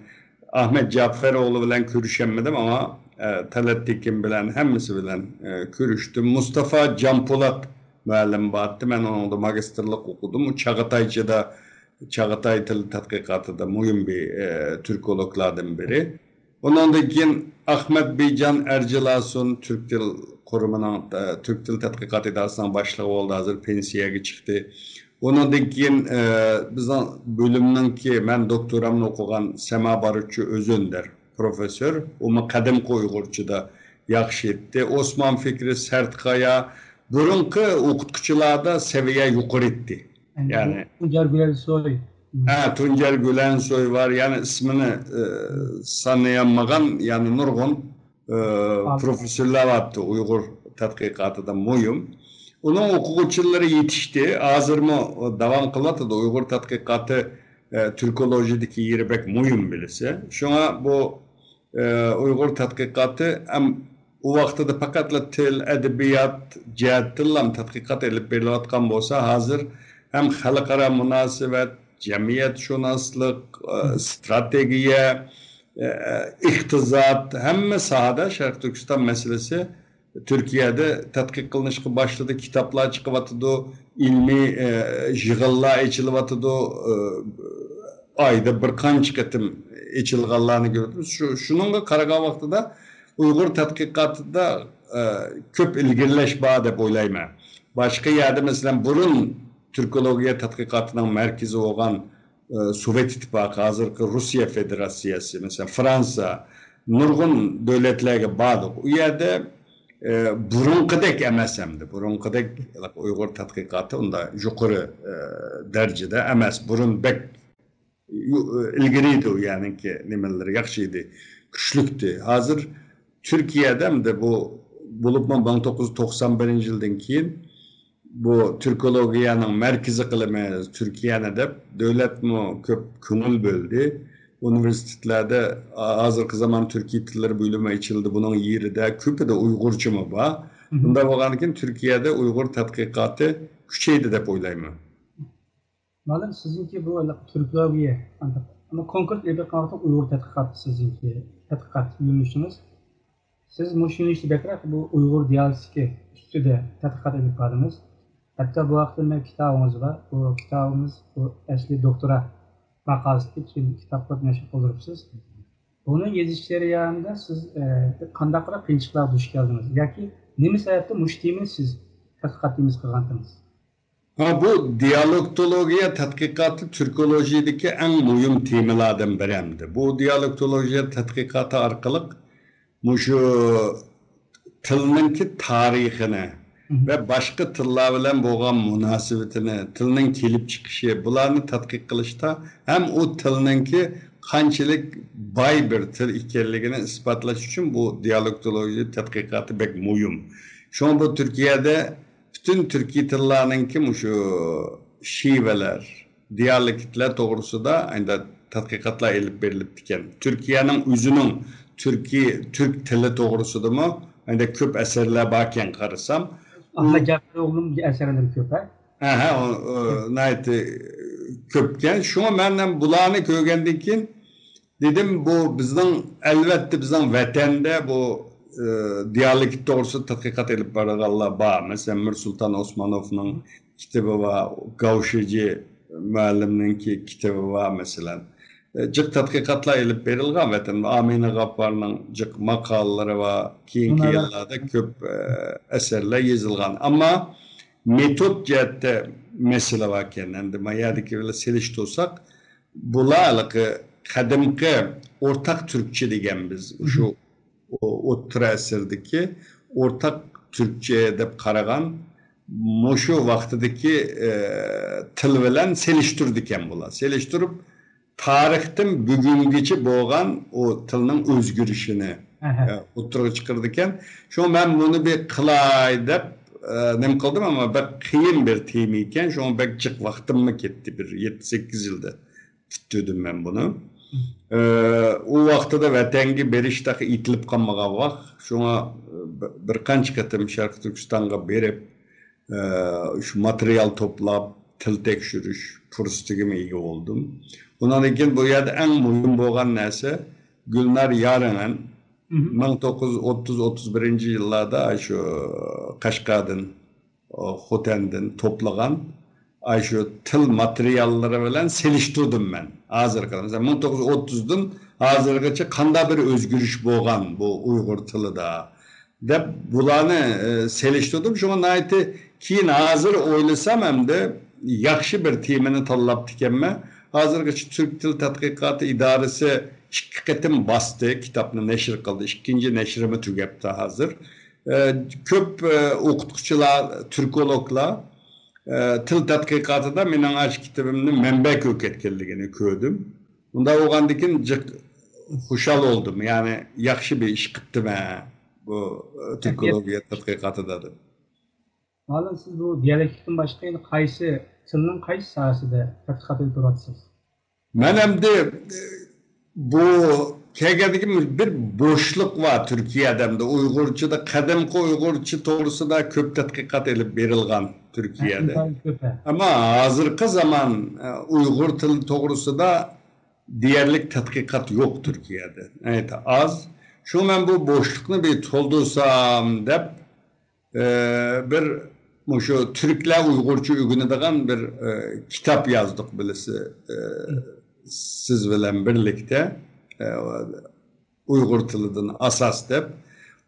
ئەخمەت جەفەر ئوغلى بىلەن كۆرۈشەلمىدىم، ئەمما، ئە، تەلەت تېكىن بىلەن ھەممىسى بىلەن، ئە، كۆرۈشتۈم. مۇستافا جانپولات مۇئەللىم بارتتى. مەن ئۇنىڭدا ماگىستىرلىق ئوقۇدۇم. ئۇ چاغاتايچىدا، چاغاتاي تىل تەتقىقاتىدا مۇھىم بىر، ئە، تۈركولوگلاردىن بىرى. ئۇنىڭدىن كېيىن ئەخمەت بىجان ئەرجىلاسۇن، تۈرك تىل قۇرۇمىنىڭ، ئە، تۈرك تىل تەتقىقات ئىدارىسىنىڭ باشلىقى بولدى، ھازىر پېنسىيەگە چىقتى. ئۇنىڭدىن كېيىن، ئە، بىزنىڭ بۆلۈمنىڭكى، مەن دوكتورامنى ئوقۇغان سەما بارۇتچى ئۆزۈندەر پروفېسسور، ئۇمۇ قەدىمكى ئۇيغۇرچىدا ياخشى ئېيتتى. ئوسمان فىكرى سەرتقايا، بۇرۇنقى ئوقۇتقۇچىلاردا سەۋىيە يۇقىرى ئىدى. يەنى تۇنجار گۈلەنسوي. ھە، تۇنجار گۈلەنسوي بار. يەنى ئىسمىنى، ئە، سانىيالمىغان، يەنى نۇرغۇن، ئە، پروفېسسورلار بارتى ئۇيغۇر تەتقىقاتىدا مۇھىم. ئۇنىڭ ئوقۇغۇچىلىرى يېتىشتى. ھازىرمۇ داۋام قىلىۋاتىدۇ. ئۇيغۇر تەتقىقاتى، ئە، تۈركولوژىيىدىكى يېرى بەك مۇھىم بىلىسە. شۇڭا بۇ ئۇيغۇر تەتقىقاتى ھەم ئۇ ۋاقتىدا پەقەتلا تىل، ئەدەبىيات جەھەتتىنلا تەتقىقات ئېلىپ بېرىلىۋاتقان بولسا، ھازىر ھەم خەلقئارا مۇناسىۋەت، جەمئىيەتشۇناسلىق، ئە، ستراتېگىيە، ئە، ئىقتىساد، ھەممە ساھەدە شەرقىي تۈركىستان مەسىلىسى تۈركىيەدە تەتقىق قىلىنىشقا باشلىدى، كىتابلار چىقىۋاتىدۇ، ئىلمىي، ئە، يىغىنلار ئېچىلىۋاتىدۇ، ئە، ئايدا بىر قانچە قېتىم ئېچىلغانلارنى كۆرىمىز. شۇ، شۇنىڭغا قارىغان ۋاقتىدا ئۇيغۇر تەتقىقاتىدا، ئە، كۆپ ئىلگىرىلەش بار دەپ ئويلايمەن. باشقا يەردە، مەسىلەن، بۇرۇن تۈركولوگىيە تەتقىقاتىنىڭ مەركىزى بولغان، ئە، سوۋېت ئىتتىپاقى، ھازىرقى روسىيە فېدېراتسىيەسى، مەسىلەن، فرانسىيە، نۇرغۇن دۆلەتلەرگە باردۇق. ئۇ يەردە، ئە، بۇرۇنقىدەك ئەمەس ئەمدى. بۇرۇنقىدەك ئۇيغۇر تەتقىقاتى ئۇنداق يۇقىرى، ئە، دەرىجىدە ئەمەس. بۇرۇن بەك يۇ-، ئىلگىرى ئىدى ئۇ يەرنىڭكى نېمىلىرى ياخشى ئىدى، كۈچلۈكتى. ھازىر تۈركىيەدە ئەمدى بۇ، بولۇپمۇ مىڭ توققۇز يۈز توقسان بىرىنچى يىلدىن كېيىن بۇ تۈركولوگىيەنىڭ مەركىزى قىلىمىز تۈركىيەنى دەپ دۆلەتمۇ كۆپ كۆڭۈل بۆلدى. ئۇنىۋېرسىتېتلاردا ھازىرقى زامان تۈركىي تىللىرى بۆلۈمى ئېچىلدى. بۇنىڭ يېرىدە كۆپىدە ئۇيغۇرچىمۇ بار. بۇنداق بولغاندىكىن تۈركىيەدە ئۇيغۇر تەتقىقاتى كۈچەيدى دەپ ئويلايمەن. مۇئەللىم، سىزنىڭكى بۇ ھېلىقى تۈركولوگىيە، ئەمما كونكرېت ئېلىپ ئېيتقان ۋاقىتتا ئۇيغۇر تەتقىقات سىزنىڭكى تەتقىقات يۆنىلىشىڭىز. سىز مۇشۇ يۆنىلىشتە بەكرەك بۇ ئۇيغۇر دىيالېكتىكى ئۈستىدە تەتقىقات ئېلىپ باردىڭىز. ھەتتا بۇ ھەقتە مەن كىتابىڭىز بار. بۇ كىتابىڭىز بۇ ئەسلى دوكتورا ماقالىسىدىكى كىتاب قىلىپ نەشر قىلدۇرۇپسىز. بۇنى يېزىش جەريانىدا سىز، ئە، قانداقراق قىيىنچىلىقلارغا دۇچ كەلدىڭىز؟ ياكى نېمە سەۋەبتىن مۇشۇ تېمىنى سىز تەتقىقات تېمىسى قىلغانتىڭىز؟ ھا، بۇ دىيالېكتولوگىيە تەتقىقاتى تۈركولوژىيىدىكى ئەڭ مۇھىم تېمىلاردىن بىرى ئەمدى. بۇ دىيالېكتولوگىيە تەتقىقاتى ئارقىلىق مۇشۇ تىلنىڭكى تارىخىنى ۋە باشقا تىللار بىلەن بولغان مۇناسىۋىتىنى، تىلنىڭ كېلىپ چىقىشى، بۇلارنى تەتقىق قىلىشتا ھەم ئۇ تىلنىڭكى قانچىلىك باي بىر تىل ئىكەنلىكىنى ئىسپاتلاش ئۈچۈن بۇ دىيالېكتولوگىيە تەتقىقاتى بەك مۇھىم. شۇڭا بۇ تۈركىيەدە پۈتۈن تۈركىي تىللارنىڭكى مۇشۇ شىۋىلەر، دىيالېكتلار توغرىسىدا ئەمدى تەتقىقاتلار ئېلىپ بېرىلىپتىكەن. تۈركىيەنىڭ ئۆزىنىڭ تۈركىي، تۈرك تىلى توغرىسىدىمۇ ئەمدى كۆپ ئەسەرلەر باركەن قارىسام. ئەھمەد جەپەر ئوغلۇنىڭ ئەسەرلىرى كۆپ، ھە؟ ھە، ھە، ئۇ، ئۇ، ناھايىتى كۆپكەن. شۇڭا مەن ھەم بۇلارنى كۆرگەندىن كېيىن دېدىم، بۇ بىزنىڭ، ئەلۋەتتە، بىزنىڭ ۋەتەندە بۇ، ئى، دىيالېكت توغرىسىدا تەتقىقات ئېلىپ بارىدىغانلار بار. مەسىلەن، مىرسۇلتان ئوسمانوفنىڭ كىتابى بار، گاۋشىجى مۇئەللىمنىڭكى كىتابى بار، مەسىلەن. ئى، جىق تەتقىقاتلار ئېلىپ بېرىلغان ۋەتەندە. ئامىنە غاپپارنىڭ جىق ماقالىلىرى بار. كېيىنكى يىللاردا كۆپ، ئى، ئەسەرلەر يېزىلغان. ئەمما مېتود جەھەتتە مەسىلە باركەن. ئەمدى ما يەردىكى بىلەن سېلىشتۇرساق، بۇلار ھېلىقى قەدىمكى ئورتاق تۈركچە دېگەن بىز، شۇ ئو-، ئوتتۇرا ئەسىردىكى ئورتاق تۈركچە دەپ قارىغان، مۇشۇ ۋاقتىدىكى، ئە، تىل بىلەن سېلىشتۇرىدىكەن بۇلار. سېلىشتۇرۇپ، تارىختىن بۈگۈنگىچە بولغان ئۇ تىلنىڭ ئۆزگىرىشىنى، ئە، ئوتتۇرىغا چىقىرىدىكەن. شۇڭا مەن بۇنى بىر قىلاي دەپ، ئە، نېمە قىلدىم، ئەمما بەك قىيىن بىر تېما ئىكەن، شۇڭا بەك جىق ۋاقتىممۇ كەتتى، بىر يەتتە سەككىز يىلدا پۈتتۈردۈم مەن بۇنى. ئە، ئۇ ۋاقتىدا ۋەتەنگە بېرىش تېخى ئېيتىلىپ قالمىغان ۋاق، شۇڭا، ئە، بىر، بىر قانچە قېتىم شەرقىي تۈركىستانغا بېرىپ، ئە، شۇ ماتېرىيال توپلاپ، تىل تەكشۈرۈش پۇرسىتىگىمۇ ئىگە بولدۇم. ئۇنىڭدىن كېيىن بۇ يەردە ئەڭ مۇھىم بولغان نەرسە، گۈلنار يارىڭەن مىڭ توققۇز يۈز ئوتتۇز، ئوتتۇز بىرىنچى يىللاردا شۇ قەشقەردىن، ئۇ، خوتەندىن توپلىغان، ئاي، شۇ تىل ماتېرىياللىرى بىلەن سېلىشتۇردۇم مەن. ھازىرقى، مەسىلەن، مىڭ توققۇز يۈز ئوتتۇزدىن ھازىرغىچە قانداق بىر ئۆزگىرىش بولغان بۇ ئۇيغۇر تىلىدا؟ دەپ بۇلارنى، ئە، سېلىشتۇردۇم. شۇڭا ناھايىتى كېيىن ھازىر ئويلىسام ئەمدى ياخشى بىر تېمىنى تاللاپتىكەنمەن. ھازىرغىچە تۈرك تىل تەتقىقاتى ئىدارىسى ئىككى قېتىم باستى، كىتابنى نەشر قىلدى. ئىككىنچى نەشرىمۇ تۈگەپتۇ ھازىر. ئە، كۆپ، ئە، ئوقۇتقۇچىلار، تۈركولوگلار، ئە، تىل تەتقىقاتىدا مېنىڭ ئاشۇ كىتابىمنى مەنبە كۆرۈپ كەتكەنلىكىنى كۆردۈم. ئۇنداق بولغاندىكىن جىق خۇشال بولدۇم. يەنى ياخشى بىر ئىش قىپتىمەن بۇ، ئە، تۈركولوگىيە تەتقىقاتىدا دەپ. مۇئەللىم، سىز بۇ دىيالېكتىكتىن باشقا يەنە قايسى، تىلنىڭ قايسى ساھەسىدە تەتقىقات ئېلىپ بېرىۋاتىسىز؟ مەن ئەمدى، ئە، بۇ كەلگەندىكىن بىر بوشلۇق بار تۈركىيەدە. ئەمدى ئۇيغۇرچىدا، قەدىمكى ئۇيغۇرچە توغرىسىدا كۆپ تەتقىقات ئېلىپ بېرىلغان تۈركىيەدە. ئىنتايىن كۆپ، ھە. ئەمما ھازىرقى زامان، ئە، ئۇيغۇر تىلى توغرىسىدا دېيەرلىك تەتقىقات يوق تۈركىيەدە. ناھايىتى ئاز. شۇ مەن بۇ بوشلۇقنى بىر تولدۇرسام دەپ، ئە، بىر مۇشۇ تۈركلەر ئۇيغۇرچە ئۆگىنىدىغان بىر، ئە، كىتاب يازدۇق بىلىسى، ئە، سىز بىلەن بىرلىكتە، ئە، ئۇيغۇر تىلىدىن ئاساس دەپ.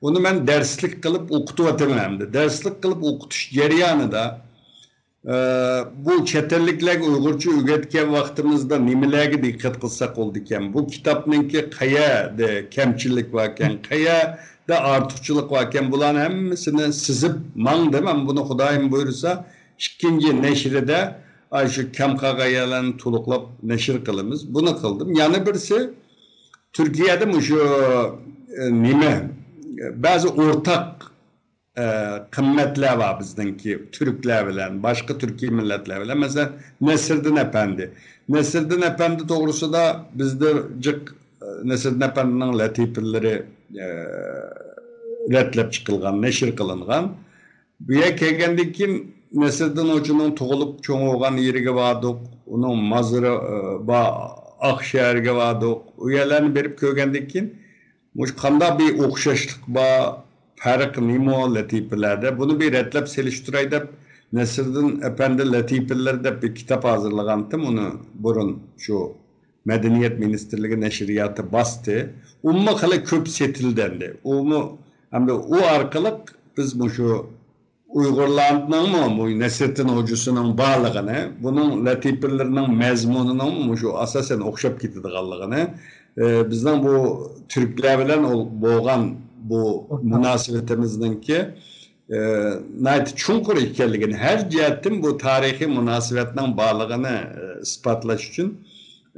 ئۇنى مەن دەرسلىك قىلىپ ئوقۇتۇۋاتىمەن ئەمدى. دەرسلىك قىلىپ ئوقۇتۇش جەريانىدا، ئە، بۇ چەت ئەللىكلەرگە ئۇيغۇرچە ئۆگەتكەن ۋاقتىمىزدا نېمىلەرگە دىققەت قىلساق بولىدىكەن؟ بۇ كىتابنىڭكى قەيەردە كەمچىلىك باركەن، قەيەردە ئارتۇقچىلىق باركەن، بۇلارنى ھەممىسىنى سىزىپ ماڭدىم. ئەمما بۇنى خۇدايىم بۇيرۇسا، ئىككىنچى نەشرىدە ئاشۇ كەم قالغان يەرلەرنى تولۇقلاپ نەشر قىلىمىز. بۇنى قىلدىم. يەنە بىرسى، تۈركىيەدە مۇشۇ، ئە، نېمە، بەزى ئورتاق، ئە، قىممەتلەر بار بىزنىڭكى تۈركلەر بىلەن، باشقا تۈركىي مىللەتلەر بىلەن. مەسىلەن، نەسىردىن ئەپەندى. نەسىردىن ئەپەندى توغرىسىدا بىزدە جىق، ئە، نەسىردىن ئەپەندىنىڭ لەتىپىلىرى، ئە، رەتلەپ چىقىلغان، نەشر قىلىنغان. بۇ يەرگە كەلگەندىن كېيىن نەسىردىن ھوجىنىڭ تۇغۇلۇپ چوڭ بولغان يېرىگە باردۇق. ئۇنىڭ مازىرى، ئە، بار، ئاقشەھەرگە باردۇق. ئۇ يەرلەرنى بېرىپ كۆرگەندىن كېيىن، مۇشۇ قانداق بىر ئوخشاشلىق بار، پەرق نېمە لەتىپىلەردە؟ بۇنى بىر رەتلەپ سېلىشتۇراي دەپ، نەسىردىن ئەپەندى لەتىپىلىرى دەپ بىر كىتاب ھازىرلىغانتىم، ئۇنى بۇرۇن شۇ مەدەنىيەت مىنىستىرلىكى نەشرىياتى باستى. ئۇمۇ خېلى كۆپ سېتىلدى ئەمدى. ئۇمۇ، ئەمدى ئۇ ئارقىلىق بىز مۇشۇ ئۇيغۇرلارنىڭمۇ بۇ نەسرىدىن ھوجىسىنىڭ بارلىقىنى، بۇنىڭ لەتىپىلىرىنىڭ مەزمۇنىنىڭ مۇشۇ ئاساسەن ئوخشاپ كېتىدىغانلىقىنى، ئى، بىزنىڭ بۇ تۈركلەر بىلەن ئول-، بولغان بۇ مۇناسىۋىتىمىزنىڭكى، ئى، ناھايىتى چوڭقۇر ئىكەنلىكىنى، ھەر جەھەتتىن بۇ تارىخىي مۇناسىۋەتنىڭ بارلىقىنى، ئى، ئىسپاتلاش ئۈچۈن،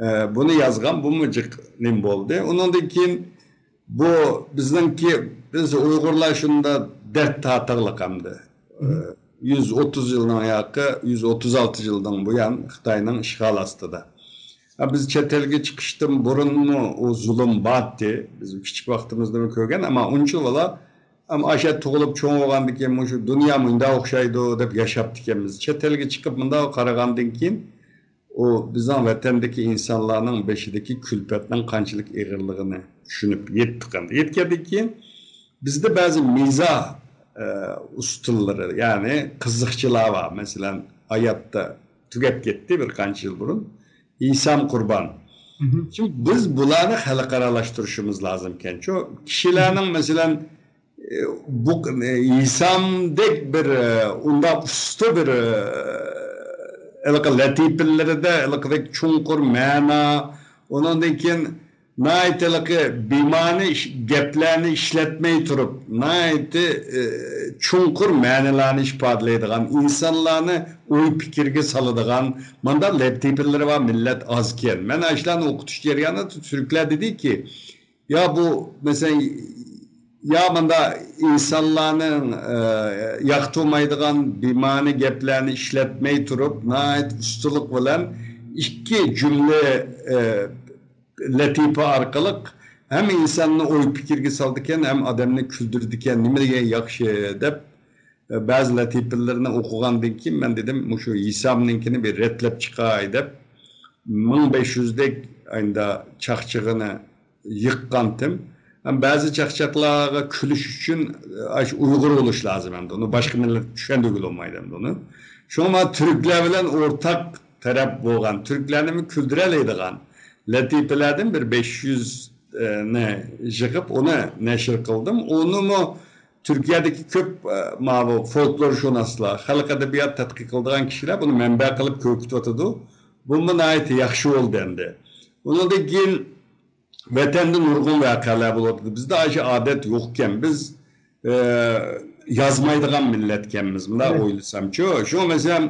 ئى، بۇنى يازغان، بۇمۇ جىق نېمە بولدى. ئۇنىڭدىن كېيىن بۇ بىزنىڭكى، بىز ئۇيغۇرلار شۇنداق دەرد تارتىغلىق ئەمدى. مم. ئى، يۈز ئوتتۇز يىلنىڭ ياقى، يۈز ئوتتۇز ئالتە يىلدىن بۇيان خىتاينىڭ ئىشغالى ئاستىدا. ھە، بىز چەت ئەلگە چىقىشتىن بۇرۇنمۇ ئۇ زۇلۇم بارتتى. بىز كىچىك ۋاقتىمىزدىمۇ كۆرگەن، ئەمما ئۇنچىۋالا، ئەمما ئاشۇ تۇغۇلۇپ چوڭ بولغاندىن كېيىن مۇشۇ دۇنيا مۇنداق ئوخشايدۇ دەپ ياشاپتىكەنمىز. چەت ئەلگە چىقىپ مۇنداق قارىغاندىن كېيىن، ئۇ بىزنىڭ ۋەتەندىكى ئىنسانلارنىڭ بېشىدىكى كۈلپەتنىڭ قانچىلىك ئېغىرلىقىنى چۈشىنىپ يەتتۇق ئەمدى. يەتكەندىن كېيىن بىزدە بەزى مىزاھ، ئە، ئۇستىلىرى، يەنى قىزىقچىلار بار. مەسىلەن، ھاياتتا تۈگەپ كەتتى بىر قانچە يىل بۇرۇن. ھېسام قۇربان. مھم. شۇ بىز بۇلارنى خەلقئارالاشتۇرۇشىمىز لازىمكەنچۇ. كىشىلەرنىڭ، مەسىلەن، ئى، بۇ، ئى، ھېسامدەك بىر، ئى، ئۇنداق ئۇستا بىر، ئى، ھېلىقى لەتىپىلىرىدە ھېلىقىدەك چوڭقۇر مەنا، ئۇنىڭدىن كېيىن ناھايىتى ھېلىقى بىمەنە ئىش-، گەپلەرنى ئىشلەتمەي تۇرۇپ، ناھايىتى، ئى، چوڭقۇر مەنىلەرنى ئىپادىلەيدىغان، ئىنسانلارنى ئوي پىكىرگە سالىدىغان مانداق لەتىپىلىرى بار مىللەت ئازكەن. مەن ئاشۇلارنى ئوقۇتۇش جەريانىدا تۈركلەر دېدىكى، يا بۇ، مەسىلەن، يا مۇنداق ئىنسانلارنىڭ، ئە، ياقتۇرمايدىغان بىمەنە گەپلەرنى ئىشلەتمەي تۇرۇپ، ناھايىتى ئۇستىلىق بىلەن ئىككى جۈملە، ئە، لەتىپە ئارقىلىق ھەم ئىنساننى ئوي پىكىرگە سالىدىكەن، ھەم ئادەمنى كۈلدۈرىدىكەن، نېمە دېگەن ياخشى دەپ، بەزى لەتىپىلىرىنى ئوقۇغاندىن كېيىن مەن دېدىم، مۇشۇ ھېسامنىڭكىنى بىر رەتلەپ چىقاي دەپ، مىڭ بەش يۈزدەك ئاينىدا چاقچىقىنى يىغقانتىم. ھەم بەزى چاقچاقلارغا كۈلۈش ئۈچۈن، ئاشۇ ئۇيغۇر بولۇش لازىم ئەمدى. ئۇنى باشقا مىللەت چۈشەندۈرگىلى بولمايدۇ ئەمدى ئۇنى. شۇڭا مانا تۈركلەر بىلەن ئورتاق تەرەپ بولغان، تۈركلەرنىمۇ كۈلدۈرەلەيدىغان لەتىپىلەردىن بىر بەش يۈزنى يىغىپ، ئۇنى نەشر قىلدىم. ئۇنىمۇ تۈركىيەدىكى كۆپ، ئە، ماۋۇ فولكلورشۇناسلار، خەلق ئەدەبىيات تەتقىق قىلىدىغان كىشىلەر بۇنى مەنبە قىلىپ كۆركىتىۋاتىدۇ. بۇمۇ ناھايىتى ياخشى بولدى ئەمدى. ئۇنىڭدىن كېيىن ۋەتەندە نۇرغۇن ۋەقەلەر بولۇۋاتىدۇ. بىزدە ئاشۇ ئادەت يوقكەن. بىز، ئە، يازمايدىغان مىللەتكەنمىز، مۇنداق ئويلىسامچۇ. شۇڭا، مەسىلەن،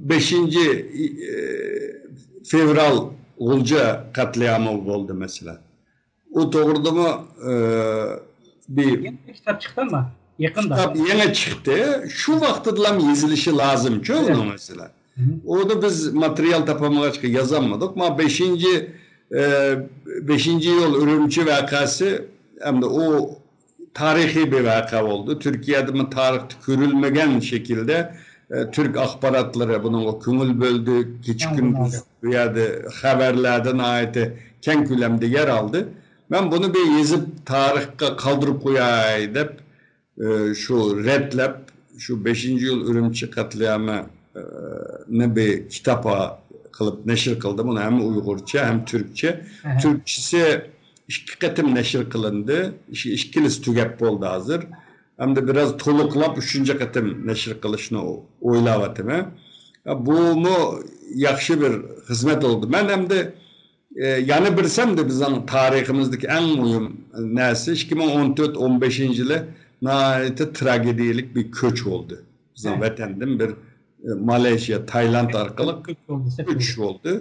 بەشىنچى، ئە، فېۋرال غۇلجا قەتلىئامى بولدى، مەسىلەن. ئۇ توغرىدىمۇ، ئە، بىر يەنە بىر كىتاب چىقتىمۇ؟ يېقىندا. كىتاب يېڭى چىقتى. شۇ ۋاقتىدىلا يېزىلىشى لازىمچۇ ئۇنىڭ، مەسىلەن. ئۇنى بىز ماتېرىيال تاپالمىغاچقا يازالمىدۇق. ما بەشىنچى، ئە، بەشىنچى يول ئۈرۈمچى ۋەقەسى، ئەمدى ئۇ تارىخىي بىر ۋەقە بولدى. تۈركىيەدىمۇ تارىختا كۆرۈلمىگەن شەكىلدە، ئە، تۈرك ئاخباراتلىرى بۇنىڭغا كۆڭۈل بۆلدى. كېچە-كۈندۈز بۇ يەردە خەۋەرلەردە ناھايىتى كەڭ كۆلەمدە يەر ئالدى. مەن بۇنى بىر يېزىپ، تارىخقا قالدۇرۇپ قوياي دەپ، ئە، شۇ رەتلەپ، شۇ بەشىنچى يول ئۈرۈمچى قەتلىئامى، ئە، نى بىر كىتاب قىلىپ نەشر قىلدىم. ئۇنى ھەم ئۇيغۇرچە، ھەم تۈركچە. تۈركچىسى ئىككى قېتىم نەشر قىلىندى. ئىش-، ئىككىلىسى تۈگەپ بولدى ھازىر. ئەمدى بىراز تولۇقلاپ، ئۈچىنچى قېتىم نەشر قىلىشنى ئويلاۋاتىمەن. بۇمۇ ياخشى بىر خىزمەت بولدى. مەن ئەمدى، ئە، يەنە بىرسى ئەمدى بىزنىڭ تارىخىمىزدىكى ئەڭ مۇھىم نەرسە، ئىككى مىڭ ئون تۆت، ئون بەشىنچى يىلى ناھايىتى تراگېدىيەلىك بىر كۆچ بولدى. بىزنىڭ ۋەتەندىن بىر، ئە، مالايشىيا، تايلاند ئارقىلىق كۆچ بولدى.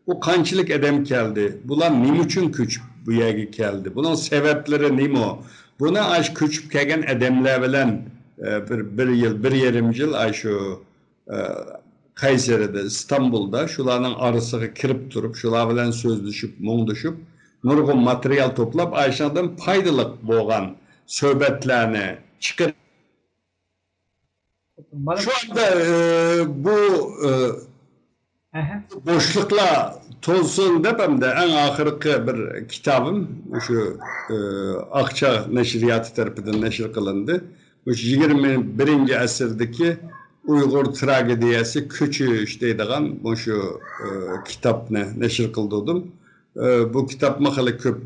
بۇ قانچىلىك ئادەم كەلدى؟ بۇلار نېمە ئۈچۈن كۆچۈپ بۇ يەرگە كەلدى؟ بۇنىڭ سەۋەبلىرى نېمە؟ بۇنى ئاشۇ كۆچۈپ كەلگەن ئادەملەر بىلەن، ئە، بىر، بىر يىل، بىر يېرىم يىل ئاشۇ، ئە، قەيسەردە، ئىستانبۇلدا شۇلارنىڭ ئارىسىغا كىرىپ تۇرۇپ، شۇلار بىلەن سۆزلىشىپ، مۇڭدىشىپ، نۇرغۇن ماتېرىيال توپلاپ، ئاشۇنىڭدىن پايدىلىق بولغان سۆھبەتلەرنى چىقىرىپ، شۇ ئاندا، ئە، بۇ، ئە، بوشلۇقلار تولسۇن دەپ، ئەمدى ئەڭ ئاخىرقى بىر كىتابىم مۇشۇ، ئە، ئاقچاغ نەشرىياتى تەرىپىدىن نەشر قىلىندى. مۇشۇ يىگىرمە بىرىنچى ئەسىردىكى ئۇيغۇر تراگېدىيەسى كۆچۈش دەيدىغان مۇشۇ، ئە، كىتابنى نەشر قىلدۇردۇم. ئە، بۇ كىتابمۇ خېلى كۆپ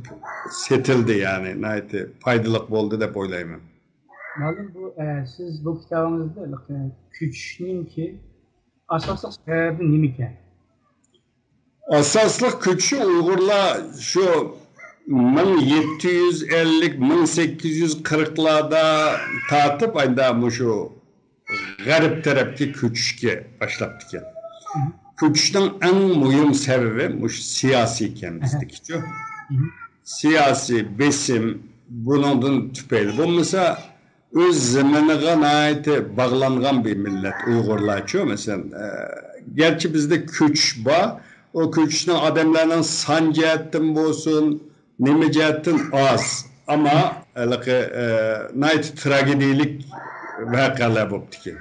سېتىلدى، يەنى ناھايىتى پايدىلىق بولدى دەپ ئويلايمەن. مۇئەللىم، بۇ، ئە، سىز بۇ كىتابىڭىزدا، ئە، كۆچۈشنىڭكى ئاساسلىق سەۋەبى نېمىكەن؟ ئاساسلىق كۆچۈشى ئۇيغۇرلار شۇ مىڭ يەتتە يۈز ئەللىك، مىڭ سەككىز يۈز قىرىقلاردا تارتىپ، ئايدا مۇشۇ غەرب تەرەپكە كۆچۈشكە باشلاپتىكەن. كۆچۈشنىڭ ئەڭ مۇھىم سەۋەبى مۇشۇ سىياسىي ئىكەن بىزدىكىچۇ. سىياسىي بېسىم، بۇنىڭدىن تۈپەيلى. بولمىسا، ئۆز زېمىنىغا ناھايىتى باغلانغان بىر مىللەت ئۇيغۇرلارچۇ. مەسىلەن، ئە، گەرچە بىزدە كۆچۈش بار، ئۇ كۆچۈشنىڭ ئادەملەرنىڭ سان جەھەتتىن بولسۇن، نېمە جەھەتتىن ئاز، ئەمما ھېلىقى، ئە، ناھايىتى تراگېدىيەلىك ۋەقەلەر بوپتىكەن.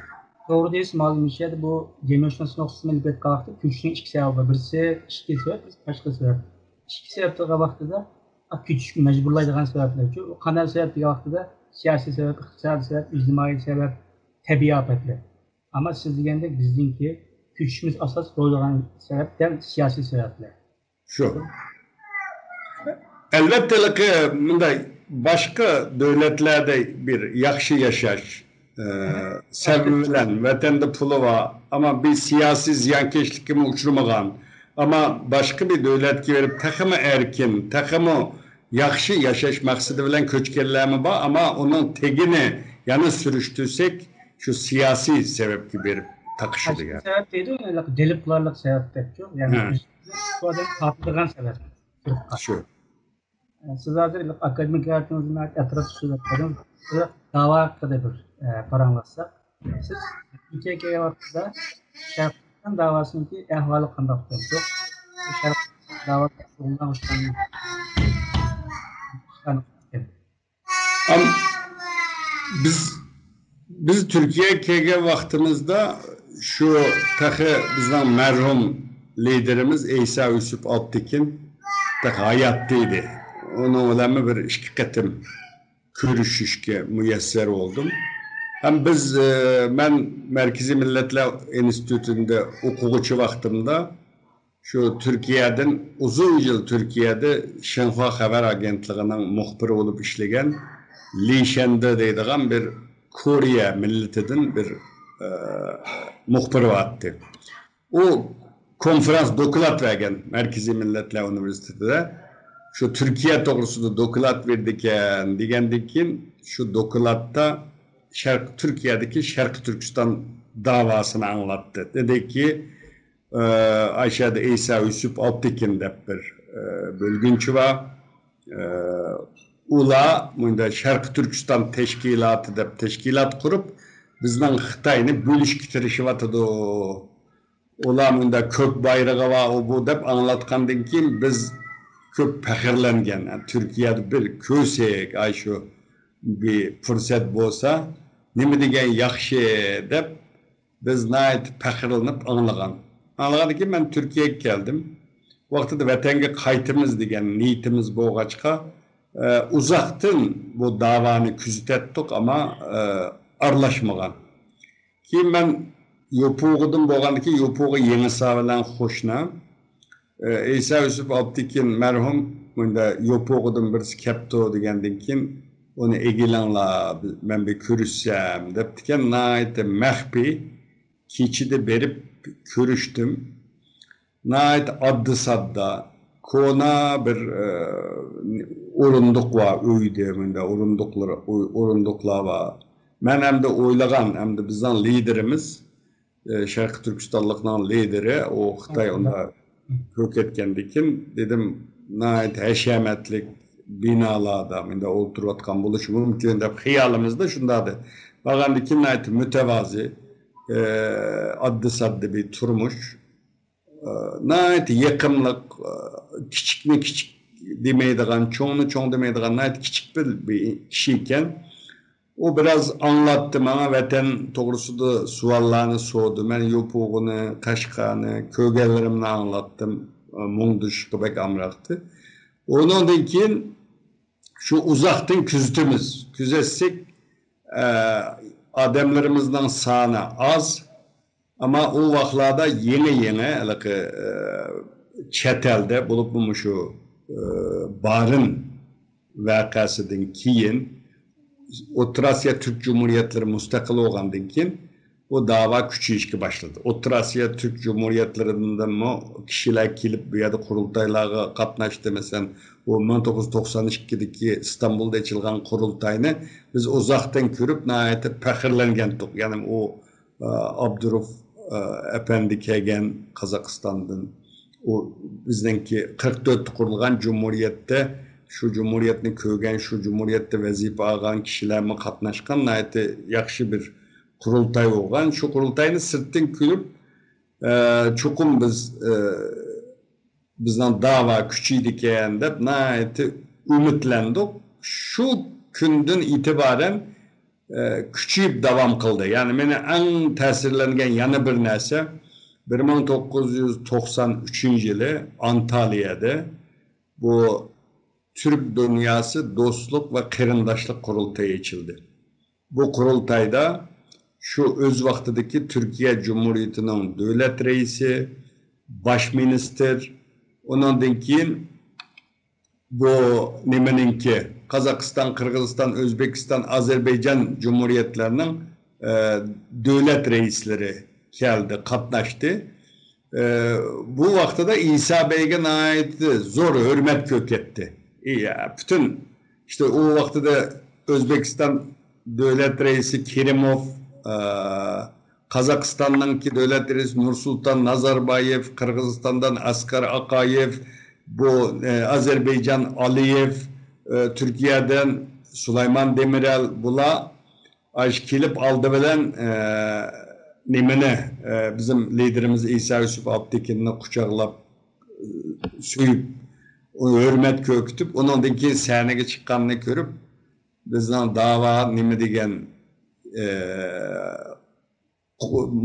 توغرا دەيسىز، مۇئەللىم، مۇشۇ يەردە بۇ جەمئىيەتشۇناس نۇقتىسىدىن ئېلىپ ئېيتقان ۋاقىتتا كۆچۈشنىڭ ئىككى سەۋەبى بار. بىرسى ئىچكى سەۋەب، بىرسى تاشقى سەۋەب. ئىچكى سەۋەب دېگەن ۋاقتىدا، ئا، كۆچۈشكە مەجبۇرلايدىغان سەۋەبلەرچۇ. ئۇ قانداق سەۋەب دېگەن ۋاقتىدا، سىياسىي سەۋەب، ئىقتىسادىي سەۋەب، ئىجتىمائىي سەۋەب، تەبىئىي ئاپەتلەر. ئەمما سىز دېگەندەك بىزنىڭكى كۆچۈشىمىز ئاساس بولىدىغان سەۋەب دەل سىياسىي سەۋەبلەر. شۇ. ئەلۋەتتە، ھېلىقى مۇنداق باشقا دۆلەتلەردە بىر ياخشى ياشاش، ئە، سەۋەبى بىلەن ۋەتەندە پۇلى بار، ئەمما بىر سىياسىي زىيانكەشلىككىمۇ ئۇچرىمىغان، ئەمما باشقا بىر دۆلەتكە بېرىپ تېخىمۇ ئەركىن، تېخىمۇ ياخشى ياشاش مەقسىتى بىلەن كۆچكەنلەرمۇ بار، ئەمما ئۇنىڭ تېگىنى يەنە سۈرۈشتۈرسەك، شۇ سىياسىي سەۋەبكە بېرىپ تاقىشىدىكەن. سەۋەب دەيدۇ، يەنى جەلپ قىلارلىق سەۋەب دەپچۇ. يەنى ھە. بۇ ئادەم تارتىدىغان سەۋەب. شۇ. سىز ھازىر ئاكادېمىك ھاياتىڭىزنى ئەتراپلىق سۆزلەپ بەردىڭىز. بىز داۋا ھەققىدە بىر، ئە، پاراڭلاشساق. سىز تۈركىيەگە كەلگەن ۋاقتىدا شەرقىستان داۋاسىنىڭكى ئەھۋالى قانداق ئىكەن؟ شۇ شەرقىستان داۋاسى ئۇرۇنغان ئۇچۇرلارنى ئەم، بىز، بىز تۈركىيەگە كەلگەن ۋاقتىمىزدا شۇ تېخى بىزنىڭ مەرھۇم لىدېرىمىز ئەيسا يۈسۈپ ئالپتېكىن تېخى ھاياتتا ئىدى. ئۇنىڭ بىلەنمۇ بىر ئىككى قېتىم كۆرۈشۈشكە مۇيەسسەر بولدۇم. ھەم بىز، ئە، مەن مەركىزىي مىللەتلەر ئىنستىتۇتىندا ئوقۇغۇچى ۋاقتىمدا شۇ تۈركىيەدىن ئۇزۇن يىل تۈركىيەدە شىنخۇا خەۋەر ئاگېنتلىقىنىڭ مۇخبىرى بولۇپ ئىشلىگەن لى شەندې دەيدىغان بىر كورېيە مىللىتىدىن بىر، ئە، مۇخبىر بارتى. ئۇ كونفېرانس دوكلات بەرگەن مەركىزىي مىللەتلەر ئۇنىۋېرسىتېتىدا. شۇ تۈركىيە توغرىسىدا دوكلات بېرىدىكەن دېگەندىن كېيىن، شۇ دوكلاتتا شەرق، تۈركىيەدىكى شەرقىي تۈركىستان داۋاسىنى ئاڭلاتتى. دېدىكى، ئە، ئاشۇ يەردە ئىسا يۈسۈپ ئالپتېكىن دەپ بىر، ئە، بۆلگۈنچى بار. ئە، ئۇلار مۇنداق شەرقىي تۈركىستان تەشكىلاتى دەپ تەشكىلات قۇرۇپ، بىزنىڭ خىتاينى بۆلۈشكە تىرىشىۋاتىدۇ. ئۇلار مۇنداق كۆك بايرىقى بار، ئۇ بۇ دەپ ئاڭلاتقاندىن كېيىن بىز كۆپ پەخىرلەنگەن. تۈركىيەدە بىر كۆرسەك، ئاي شۇ بىر پۇرسەت بولسا، نېمە دېگەن ياخشى دەپ بىز ناھايىتى پەخىرلىنىپ ئاڭلىغان. ئاڭلىغاندىن كېيىن مەن تۈركىيەگە كەلدىم. ۋاقتىدا ۋەتەنگە قايتىمىز دېگەن نىيىتىمىز بولغاچقا، ئە، ئۇزاقتىن بۇ داۋانى كۆزىتەتتۇق، ئەمما، ئە، ئارىلاشمىغان. كېيىن مەن يوپۇغىدىن بولغاندىكىن، يوپۇغا يېڭىسا بىلەن قوشنا. ئە، ئىسا يۈسۈپ ئابدىكىن مەرھۇم مۇنداق يوپۇغىدىن بىرسى كەپتۇ دېگەندىن كېيىن، ئۇنى ئەكېلىڭلار، مەن بىر كۆرۈشسەم دەپتىكەن. ناھايىتى مەخپىي كېچىدە بېرىپ كۆرۈشتۈم. ناھايىتى ئاددىي ساددا، كونا بىر، ئە، ئورۇندۇق بار ئۆيدە، مۇنداق ئورۇندۇقلار، ئورۇندۇقلار بار. مەن ئەمدى ئويلىغان، ئەمدى بىزنىڭ لىدېرىمىز، ئە، شەرقىي تۈركىستانلىقنىڭ لىدېرى، ئۇ خىتاي ئۇندا كۆركەتكەندىكىن، دېدىم، ناھايىتى ھەشەمەتلىك بىنالاردا مۇنداق ئولتۇرۇۋاتقان بولۇشى مۇمكىن دەپ خىيالىمىزدا شۇنداق ئىدى. بارغاندىكىن ناھايىتى مۇتەۋازى، ئە، ئاددىي ساددا بىر تۇرمۇش. ئە، ناھايىتى يېقىملىق، ئە، كىچىكنى كىچىك دېمەيدىغان، چوڭنى چوڭ دېمەيدىغان ناھايىتى كىچىك بىر، بىر كىشى ئىكەن. ئۇ بىراز ئاڭلاتتى ماڭا، ۋەتەن توغرىسىدا سوئاللارنى سورىدى. مەن يوپۇغىنى، قەشقەرنى، كۆرگەنلىرىمنى ئاڭلاتتىم، ئە، مۇڭدىشىشقا بەك ئامراقتى. ئۇنىڭدىن كېيىن شۇ ئۇزاقتىن كۆزىتىمىز. كۆزەتسەك، ئە، ئادەملىرىمىزنىڭ سانى ئاز، ئەمما ئۇ ۋاقىتلاردا يېڭى-يېڭى ھېلىقى، ئە، چەت ئەلدە، بولۇپمۇ مۇشۇ، ئە، بارىن ۋەقەسىدىن كېيىن، ئوتتۇرا ئاسىيا تۈرك جۇمھۇرىيەتلىرى مۇستەقىل بولغاندىن كېيىن، بۇ داۋا كۈچىيىشكە باشلىدى. ئوتتۇرا ئاسىيا تۈرك جۇمھۇرىيەتلىرىدىنمۇ كىشىلەر كېلىپ، بۇ يەردە قۇرۇلتايلارغا قاتناشتى. مەسىلەن، ئۇ مىڭ توققۇز يۈز توقسان ئىككىدىكى ئىستانبۇلدا ئېچىلغان قۇرۇلتاينى بىز ئۇزاقتىن كۆرۈپ، ناھايىتى پەخىرلەنگەنتۇق. يەنى ئۇ، ئا، ئابدۇروف، ئا، ئەپەندى كەلگەن قازاقىستاندىن. ئۇ بىزنىڭكى قىرىق تۆتتە قۇرۇلغان جۇمھۇرىيەتتە، شۇ جۇمھۇرىيەتنى كۆرگەن، شۇ جۇمھۇرىيەتتە ۋەزىپە ئالغان كىشىلەرمۇ قاتناشقان ناھايىتى ياخشى بىر قۇرۇلتاي بولغان. شۇ قۇرۇلتاينى سىرتتىن كۆرۈپ، ئە، چوقۇم بىز، ئە، بىزنىڭ داۋا كۈچىيىدىكەن دەپ ناھايىتى ئۈمىدلەندۇق. شۇ كۈندىن ئېتىبارەن، ئە، كۈچىيىپ داۋام قىلدى. يەنى مېنى ئەڭ تەسىرلەنگەن يەنە بىر نەرسە، بىر مىڭ توققۇز يۈز توقسان ئۈچىنچى يىلى ئانتالىيەدە بۇ تۈرك دۇنياسى دوستلۇق ۋە قېرىنداشلىق قۇرۇلتىيى ئېچىلدى. بۇ قۇرۇلتايدا شۇ ئۆز ۋاقتىدىكى تۈركىيە جۇمھۇرىيىتىنىڭ دۆلەت رەئىسى، باش مىنىستىر، ئۇنىڭدىن كېيىن بۇ نېمىنىڭكى، قازاقىستان، قىرغىزىستان، ئۆزبېكىستان، ئازەربەيجان جۇمھۇرىيەتلەرنىڭ، ئە، دۆلەت رەئىسلىرى كەلدى، قاتناشتى. ئە، بۇ ۋاقتىدا ئىسا بەيگە ناھايىتى زور ھۆرمەت كۆركەتتى. ئى، پۈتۈن، ئىشتە، ئۇ ۋاقتىدا ئۆزبېكىستان دۆلەت رەئىسى كېرىموف، ئە، قازاقىستاننىڭكى دۆلەت رەئىسى نۇرسۇلتان نازاربايېف، قىرغىزىستاندىن ئەسقەر ئاقايېف، بۇ، ئە، ئازەربەيجان ئالىيېف، ئە، تۈركىيەدىن سۇلايمان دېمىرەل، بۇلار ئاشۇ كېلىپ ئالدى بىلەن، ئە، نېمىنى، ئە، بىزنىڭ لىدېرىمىز ئىسا يۈسۈپ ئابدىكىننى قۇچاقلاپ، ئە، سۆيۈپ، ئۇنى ھۆرمەت كۆرسىتىپ، ئۇنىڭدىن كېيىن سەھنىگە چىققاننى كۆرۈپ، بىزنىڭ داۋا نېمە دېگەن، ئە،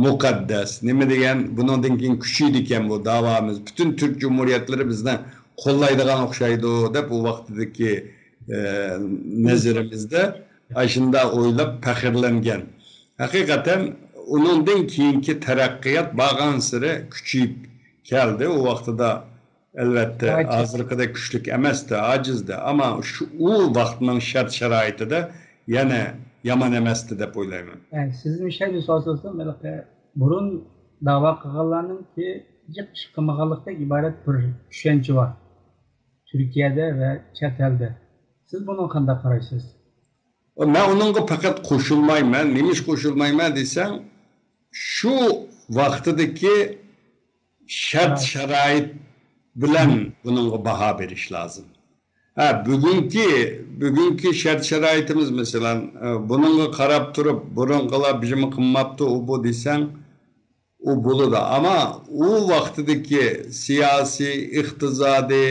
مۇقەددەس، نېمە دېگەن، بۇنىڭدىن كېيىن كۈچىيىدىكەن بۇ داۋامىز. پۈتۈن تۈرك جۇمھۇرىيەتلىرى بىزنى قوللايدىغان ئوخشايدۇ، دەپ ئۇ ۋاقتىدىكى، ئە، نەزىرىمىزدە ئاشۇنداق ئويلاپ پەخىرلەنگەن. ھەقىقەتەن ئۇنىڭدىن كېيىنكى تەرەققىيات بارغانسېرى كۈچىيىپ كەلدى. ئۇ ۋاقتىدا ئەلۋەتتە، ھازىرقىدەك كۈچلۈك ئەمەستى، ئاجىزدى. ئەمما شۇ، ئۇ ۋاقىتنىڭ شەرت-شارائىتىدا يەنە يامان ئەمەستى دەپ ئويلايمەن. سىزدىن شەينى سوئال سورىسام، ھېلىقى بۇرۇن داۋا قىلغانلارنىڭكى جىق ئىش قىلمىغانلىقتەك ئىبارەت بىر چۈشەنچە بار. تۈركىيەدە ۋە چەت ئەلدە. سىز بۇنىڭغا قانداق قارايسىز؟ مەن ئۇنىڭغا پەقەت قوشۇلمايمەن. نېمىش قوشۇلمايمەن دېسەڭ، شۇ ۋاقتىدىكى شەرت-شارائىت بىلەن بۇنىڭغا باھا بېرىش لازىم. ھە، بۈگۈنكى، بۈگۈنكى شەرت-شارائىتىمىز، مەسىلەن، ئە، بۇنىڭغا قاراپ تۇرۇپ، بۇرۇنقىلار بىزمۇ قىلماپتۇ، ئۇ بۇ دېسەڭ، ئۇ بولىدۇ. ئەمما ئۇ ۋاقتىدىكى سىياسىي، ئىقتىسادىي،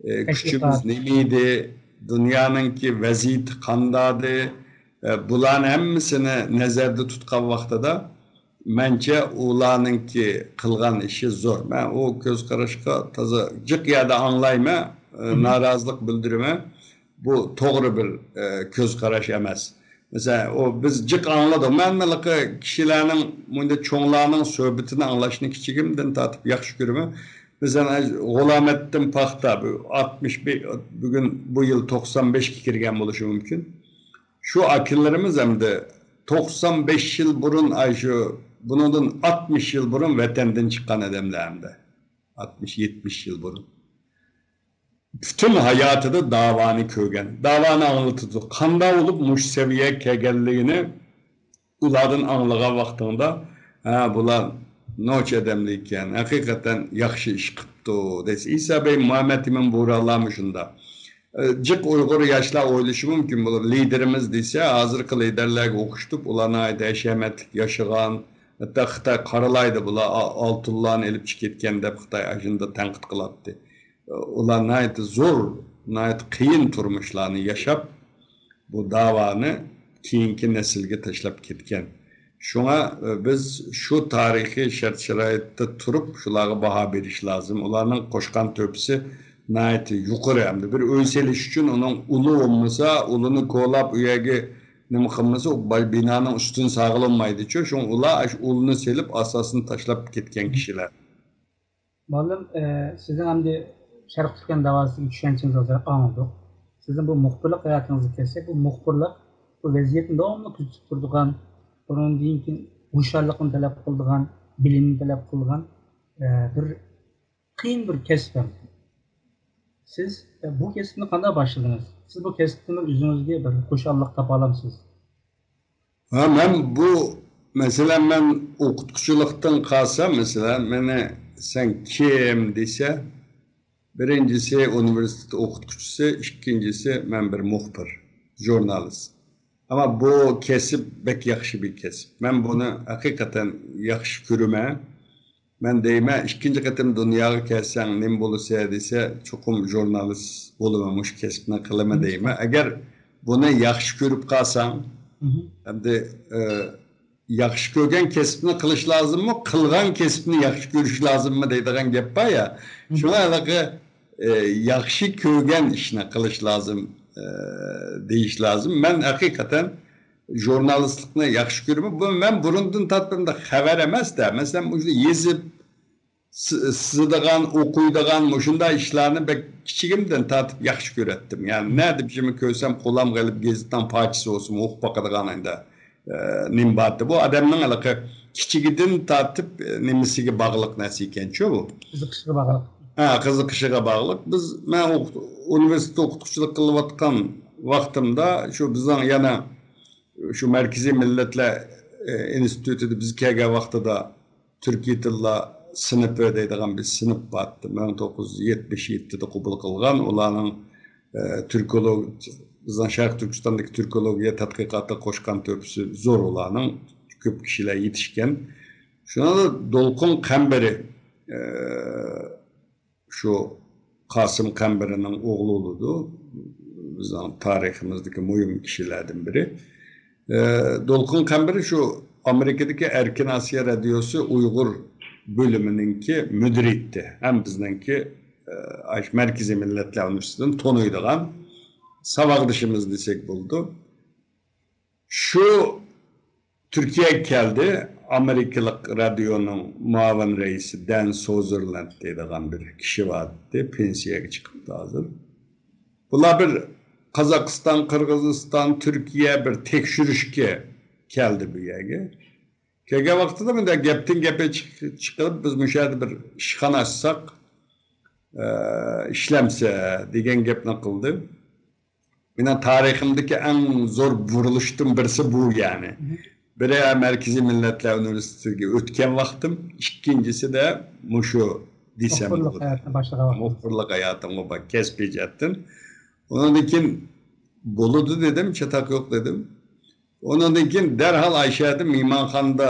ئە، كۈچىمىز نېمە ئىدى، دۇنيانىڭكى ۋەزىيىتى قانداقدى، ئە، بۇلارنى ھەممىسىنى نەزەردە تۇتقان ۋاقتىدا، مەنچە ئۇلارنىڭكى قىلغان ئىشى زور. مەن ئۇ كۆز قاراشقا تازا جىق يەردە ئاڭلايمەن، ئە، نارازىلىق بىلدۈرىمەن. بۇ توغرا بىر، ئە، كۆز قاراش ئەمەس. مەسىلەن، ئۇ بىز جىق ئاڭلىدۇق. مەن ھېلىقى كىشىلەرنىڭ، مۇنداق چوڭلارنىڭ سۆھبىتىنى ئاڭلاشنى كىچىكىمدىن تارتىپ ياخشى كۆرىمەن. مەسىلەن، غۇلامەتتىن پاختا، بۇ ئاتمىش بىر، بۈگۈن بۇ يىل توقسان بەشكە كىرگەن بولۇشى مۇمكىن. شۇ ئاكىلىرىمىز ئەمدى توقسان بەش يىل بۇرۇن، ئاي، شۇ، بۇنىڭدىن ئاتمىش يىل بۇرۇن ۋەتەندىن چىققان ئادەملەر ئەمدى. ئاتمىش، يەتمىش يىل بۇرۇن. پۈتۈن ھاياتىدا داۋانى كۆرگەن، داۋانى ئاڭلىتىدۇ. قانداق بولۇپ مۇشۇ سەۋىيەگە كەلگەنلىكىنى ئۇلاردىن ئاڭلىغان ۋاقتىڭدا، ھە، بۇلار نوچى ئادەملەر ئىكەن، ھەقىقەتەن ياخشى ئىش قىپتۇ دەيسىز. ئىسا بەگ، مۇھەممەد ئىمىن بۇغرالا مۇشۇنداق. ئە، جىق ئۇيغۇر ياشلار ئويلىشى مۇمكىن، بۇلار لىدېرىمىز دېسە، ھازىرقى لىدېرلەرگە ئوخشىتىپ، ئۇلار ناھايىتى ھەشەمەتلىك ياشىغان، ھەتتا خىتاي قارىلايدۇ، بۇلار ئا-، ئالتۇنلارنى ئېلىپ چىقىپ كەتكەن دەپ خىتاي ئاشۇنداق تەنقىد قىلاتتى. ئۇلار ناھايىتى زور، ناھايىتى قىيىن تۇرمۇشلارنى ياشاپ، بۇ داۋانى كېيىنكى نەسىلگە تاشلاپ كەتكەن. شۇڭا، ئە، بىز شۇ تارىخىي شەرت-شارائىتتا تۇرۇپ، شۇلارغا باھا بېرىش لازىم. ئۇلارنىڭ قوشقان تۆھپىسى ناھايىتى يۇقىرى. ئەمدى بىر ئۆي سېلىش ئۈچۈن ئۇنىڭ ئۇلى بولمىسا، ئۇلىنى كولاپ، ئۇ يەرگە نېمە قىلمىسا، ئۇ باي-، بىنانىڭ ئۈستىنى ساغلىمايدىچۇ. شۇڭا ئۇلار ئاشۇ ئۇلىنى سېلىپ، ئاساسىنى تاشلاپ كەتكەن كىشىلەر. مۇئەللىم، ئە، سىزنىڭ ئەمدى شەرقىي تۈركىستان داۋاسىدىكى چۈشەنچىڭىزنى ئازراق ئاڭلىدۇق. سىزنىڭ بۇ مۇخبىرلىق ھاياتىڭىزغا كەلسەك، بۇ مۇخبىرلىق، بۇ ۋەزىيەتنى داۋاملىق كۆزىتىپ تۇرىدىغان، بۇنىڭدىن كېيىن ھوشيارلىقنى تەلەپ قىلىدىغان، بىلىمنى تەلەپ قىلىدىغان، ئە، بىر قىيىن بىر كەسىپ ھەم. سىز، ئە، بۇ كەسىپنى قانداق باشلىدىڭىز؟ سىز بۇ كەسىپتىن بىر ئۆزىڭىزگە بىر خۇشاللىق تاپالامسىز؟ ھا، مەن بۇ، مەسىلەن، مەن ئوقۇتقۇچىلىقتىن قالسا، مەسىلەن، مېنى سەن كىم دېسە، بىرىنچىسى ئۇنىۋېرسىتېت ئوقۇتقۇچىسى، ئىككىنچىسى مەن بىر مۇخبىر، ژۇرنالىست. ئەمما بۇ كەسىپ بەك ياخشى بىر كەسىپ. مەن بۇنى ھەقىقەتەن ياخشى كۆرىمەن. مەن دەيمەن، ئىككىنچى قېتىم دۇنياغا كەلسەڭ نېمە بولىسەن دېسە، چوقۇم ژۇرنالىست بولىمەن، مۇشۇ كەسىپنى قىلىمەن دەيمەن. ئەگەر بۇنى ياخشى كۆرۈپ قالساڭ، ئەمدى، ئە، ياخشى كۆرگەن كەسىپنى قىلىش لازىممۇ، قىلغان كەسىپنى ياخشى كۆرۈش لازىممۇ دەيدىغان گەپ بار يا. شۇڭا ھېلىقى، ئە، ياخشى كۆرگەن ئىشنى قىلىش لازىم، ئە، دېيىش لازىم. مەن ھەقىقەتەن ژۇرنالىستلىقنى ياخشى كۆرىمەن. بۇ، مەن بۇرۇندىن تارتىپ بۇنداق خەۋەر ئەمەس-دە. مەسىلەن، مۇشۇ يېزىپ، س-، سىزىدىغان، ئوقۇيدىغان مۇشۇنداق ئىشلارنى بەك كىچىكىمدىن تارتىپ ياخشى كۆرەتتىم. يەنى نەدە بىرنېمە كۆرسەم، قولۇمغا ئېلىپ گېزىتنىڭ پارچىسى بولسىمۇ ئوقۇپ باقىدىغان ئەمدى، ئە، نېمە بارتى. بۇ ئادەمنىڭ ھېلىقى كىچىكىدىن تارتىپ، ئە، نېمىسىگە باغلىق نەرسە ئىكەنچۇ بۇ؟ قىزىقىشىغا باغلىق. ھە، قىزىقىشىغا باغلىق. بىز، مەن ئوقۇت-، ئۇنىۋېرسىتېتتا ئوقۇتقۇچىلىق قىلىۋاتقان ۋاقتىمدا شۇ بىزنىڭ يەنە شۇ مەركىزىي مىللەتلەر، ئە، ئىنستىتۇتىدا بىز كەلگەن ۋاقتىدا تۈركىي تىللار سىنىپى دەيدىغان بىر سىنىپ بارتتى. مىڭ توققۇز يۈز يەتمىش يەتتىدە قوبۇل قىلغان. ئۇلارنىڭ، ئە، تۈركولوگ-، بىزنىڭ شەرقىي تۈركىستاندىكى تۈركولوگىيە تەتقىقاتىغا قوشقان تۆھپىسى زور ئۇلارنىڭ. كۆپ كىشىلەر يېتىشكەن. شۇنىڭدا دولقۇن قەمبىرى، ئە، شۇ قاسىم قەمبىرىنىڭ ئوغلى بولىدۇ. بىزنىڭ تارىخىمىزدىكى مۇھىم كىشىلەردىن بىرى. ئە، دولقۇن قەمبىرى شۇ ئامېرىكىدىكى ئەركىن ئاسىيا رادىيوسى ئۇيغۇر بۆلۈمىنىڭكى مۇدىرى ئىدى. ھەم بىزنىڭكى، ئە، ئاش-، مەركىزىي مىللەتلەر ئۇنىۋېرسىتېتىنى تونۇيدىغان ساۋاقدىشىمىز دېسەك بولىدۇ. شۇ تۈركىيەگە كەلدى. ئامېرىكىلىق رادىيونىڭ مۇئاۋىن رەئىسى دەن سوزېرلەند دەيدىغان بىر كىشى بار ئىدى. پېنسىيەگە چىقىپتۇ ھازىر. بۇلار بىر قازاقىستان، قىرغىزىستان، تۈركىيە بىر تەكشۈرۈشكە كەلدى بۇ يەرگە. كەلگەن ۋاقتىدا مۇنداق گەپتىن گەپكە چىق-، چىقىپ، بىز مۇشۇ يەردە بىر ئىشخانا ئاچساق، ئە، ئىشلەمسە دېگەن گەپنى قىلدى. مېنىڭ تارىخىمدىكى ئەڭ زور بۇرۇلۇشتىن بىرسى بۇ، يەنى. بىرى مەركىزىي مىللەتلەر ئۇنىۋېرسىتېتىگە ئۆتكەن ۋاقتىم، ئىككىنچىسىدە مۇشۇ دېسەم مۇخبىرلىق بولىدۇ. ھاياتىنى باشلىغان ۋاقتىم. مۇخبىرلىق ھاياتىمغا با-، كەسپىي جەھەتتىن. ئۇنىڭدىن كېيىن بولىدۇ دېدىم، چاتاق يوق دېدىم. ئۇنىڭدىن كېيىن دەرھال ئاشۇ يەردە مېھمانخانىدا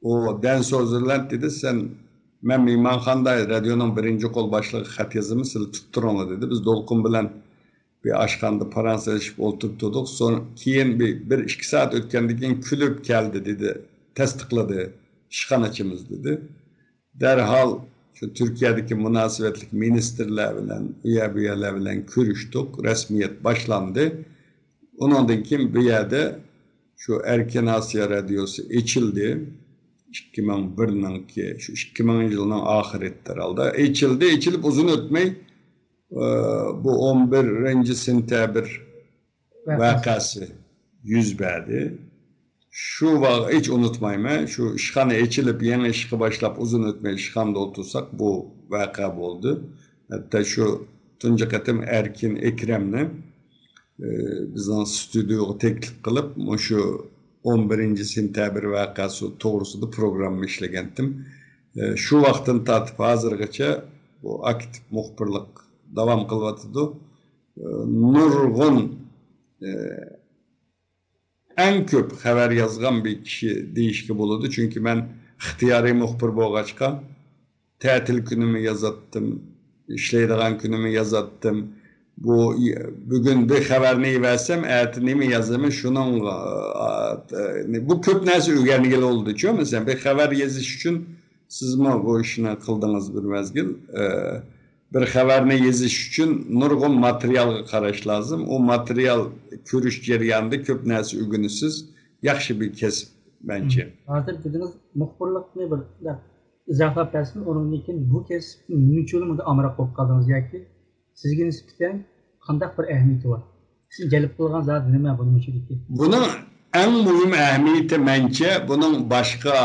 ئۇ دەن سوزېرلەند دېدى، سەن، مەن مېھمانخانىدا رادىيونىڭ بىرىنچى قول باشلىقىغا خەت يازىمەن، سىلەر تۇتتۇرۇڭلار دېدى. بىز دولقۇن بىلەن بىر ئاشخانىدا پاراڭلىشىپ ئولتۇرۇپ تۇردۇق. سون-، كېيىن بىر، بىر ئىككى سائەت ئۆتكەندىن كېيىن كۈلۈپ كەلدى دېدى، تەستىقلىدى، ئىشخانا ئاچىمىز دېدى. دەرھال شۇ تۈركىيەدىكى مۇناسىۋەتلىك مىنىستىرلار بىلەن، ئۇ يەر بۇ يەرلەر بىلەن كۆرۈشتۇق، رەسمىيەت باشلاندى. ئۇنىڭدىن كېيىن بۇ يەردە شۇ ئەركىن ئاسىيا رادىيوسى ئېچىلدى. ئىككى مىڭ بىرنىڭكى، شۇ ئىككى مىڭىنچى يىلنىڭ ئاخىرىدا ھەرھالدا ئېچىلدى. ئېچىلىپ ئۇزۇن ئۆتمەي، ئە، بۇ ئون بىرىنچى سېنتەبىر ۋەقەسى. ۋەقەسى يۈز بەردى. شۇ ۋاق-، ھېچ ئۇنتۇمايمەن، شۇ ئىشخانا ئېچىلىپ، يېڭى ئىشقا باشلاپ، ئۇزۇن ئۆتمەي ئىشخانىدا ئولتۇرساق، بۇ ۋەقە بولدى. ھەتتا شۇ تۇنجى قېتىم ئەركىن ئەكرەمنى، ئى، بىزنىڭ ستۇدىيوغا تەكلىپ قىلىپ، مۇشۇ ئون بىرىنچى سېنتەبىر ۋەقەسى توغرىسىدا پروگرامما ئىشلىگەنتىم. ئى، شۇ ۋاقىتتىن تارتىپ ھازىرغىچە بۇ ئاكتىپ مۇخبىرلىق داۋام قىلىۋاتىدۇ. ئى، نۇرغۇن، ئى، ئەڭ كۆپ خەۋەر يازغان بىر كىشى دېيىشكە بولىدۇ، چۈنكى مەن ئىختىيارىي مۇخبىر بولغاچقا، تەتىل كۈنىمۇ يازاتتىم، ئىشلەيدىغان كۈنىمۇ يازاتتىم. بۇ، بۈگۈن بىر خەۋەرنى يېۋەرسەم، ئەتە نېمە يازىمەن، شۇنىڭغا، ئا، بۇ كۆپ نەرسە ئۆگەنگىلى بولدىچۇ. مەسىلەن، بىر خەۋەر يېزىش ئۈچۈن سىزمۇ بۇ ئىشنى قىلدىڭىز بىر مەزگىل. ئە، بىر خەۋەرنى يېزىش ئۈچۈن نۇرغۇن ماتېرىيالغا قاراش لازىم. ئۇ ماتېرىيال كۆرۈش جەريانىدا كۆپ نەرسە ئۆگىنىسىز. ياخشى بىر كەسىپ، مەنچە. ھازىر دېدىڭىز، مۇخبىرلىقنى بىر ئىزاھلاپ بەرسىمۇ، ئۇنىڭدىن كېيىن بۇ كەسىپنى نېمە ئۈچۈن بۇنداق ئامراق بولۇپ قالدىڭىز ياكى سىزگە نىسبەتەن قانداق بىر ئەھمىيىتى بار؟ سىزنى جەلپ قىلغان زادى نېمە بۇنىڭ ئىچىدىكى؟ بۇنىڭ ئەڭ مۇھىم ئەھمىيىتى مەنچە، بۇنىڭ باشقا،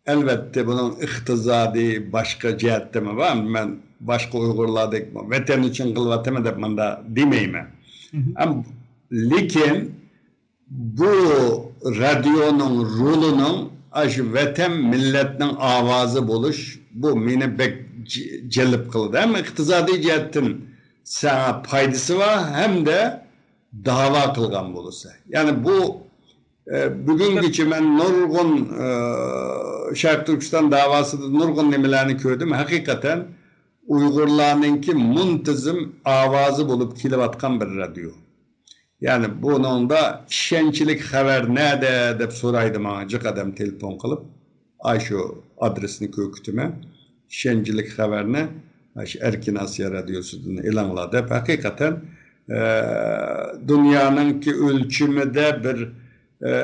ئەلۋەتتە، بۇنىڭ ئىقتىسادىي باشقا جەھەتتىمۇ بار. مەن باشقا ئۇيغۇرلاردەك ۋەتەن ئۈچۈن قىلىۋاتىمەن دەپ مۇنداق دېمەيمەن. مم. ئەم-، لېكىن بۇ رادىيونىڭ رولىنىڭ ئاشۇ ۋەتەن، مىللەتنىڭ ئاۋازى بولۇش، بۇ مېنى بەك ج-، جەلپ قىلدى. ھەم ئىقتىسادىي جەھەتتىن ساڭا پايدىسى بار، ھەمدە داۋا قىلغان بولسا. يەنى بۇ، ئە، بۈگۈنگىچە مەن نۇرغۇن، ئە، شەرقىي تۈركىستان داۋاسىدا نۇرغۇن نېمىلەرنى كۆردۈم. ھەقىقەتەن ئۇيغۇرلارنىڭكى مۇنتىزىم ئاۋازى بولۇپ كېلىۋاتقان بىر رادىيو. يەنى بۇنىڭدا ئىشەنچلىك خەۋەر نەدە دەپ سورايدۇ ماڭا جىق ئادەم تېلېفون قىلىپ، ئاشۇ ئادرېسنى كۆرسىتىمەن. ئىشەنچلىك خەۋەرنى ئاشۇ ئەركىن ئاسىيا رادىيوسىدىن ئېلىڭلار دەپ. ھەقىقەتەن، ئە، دۇنيانىڭكى ئۆلچىمىدە بىر، ئە،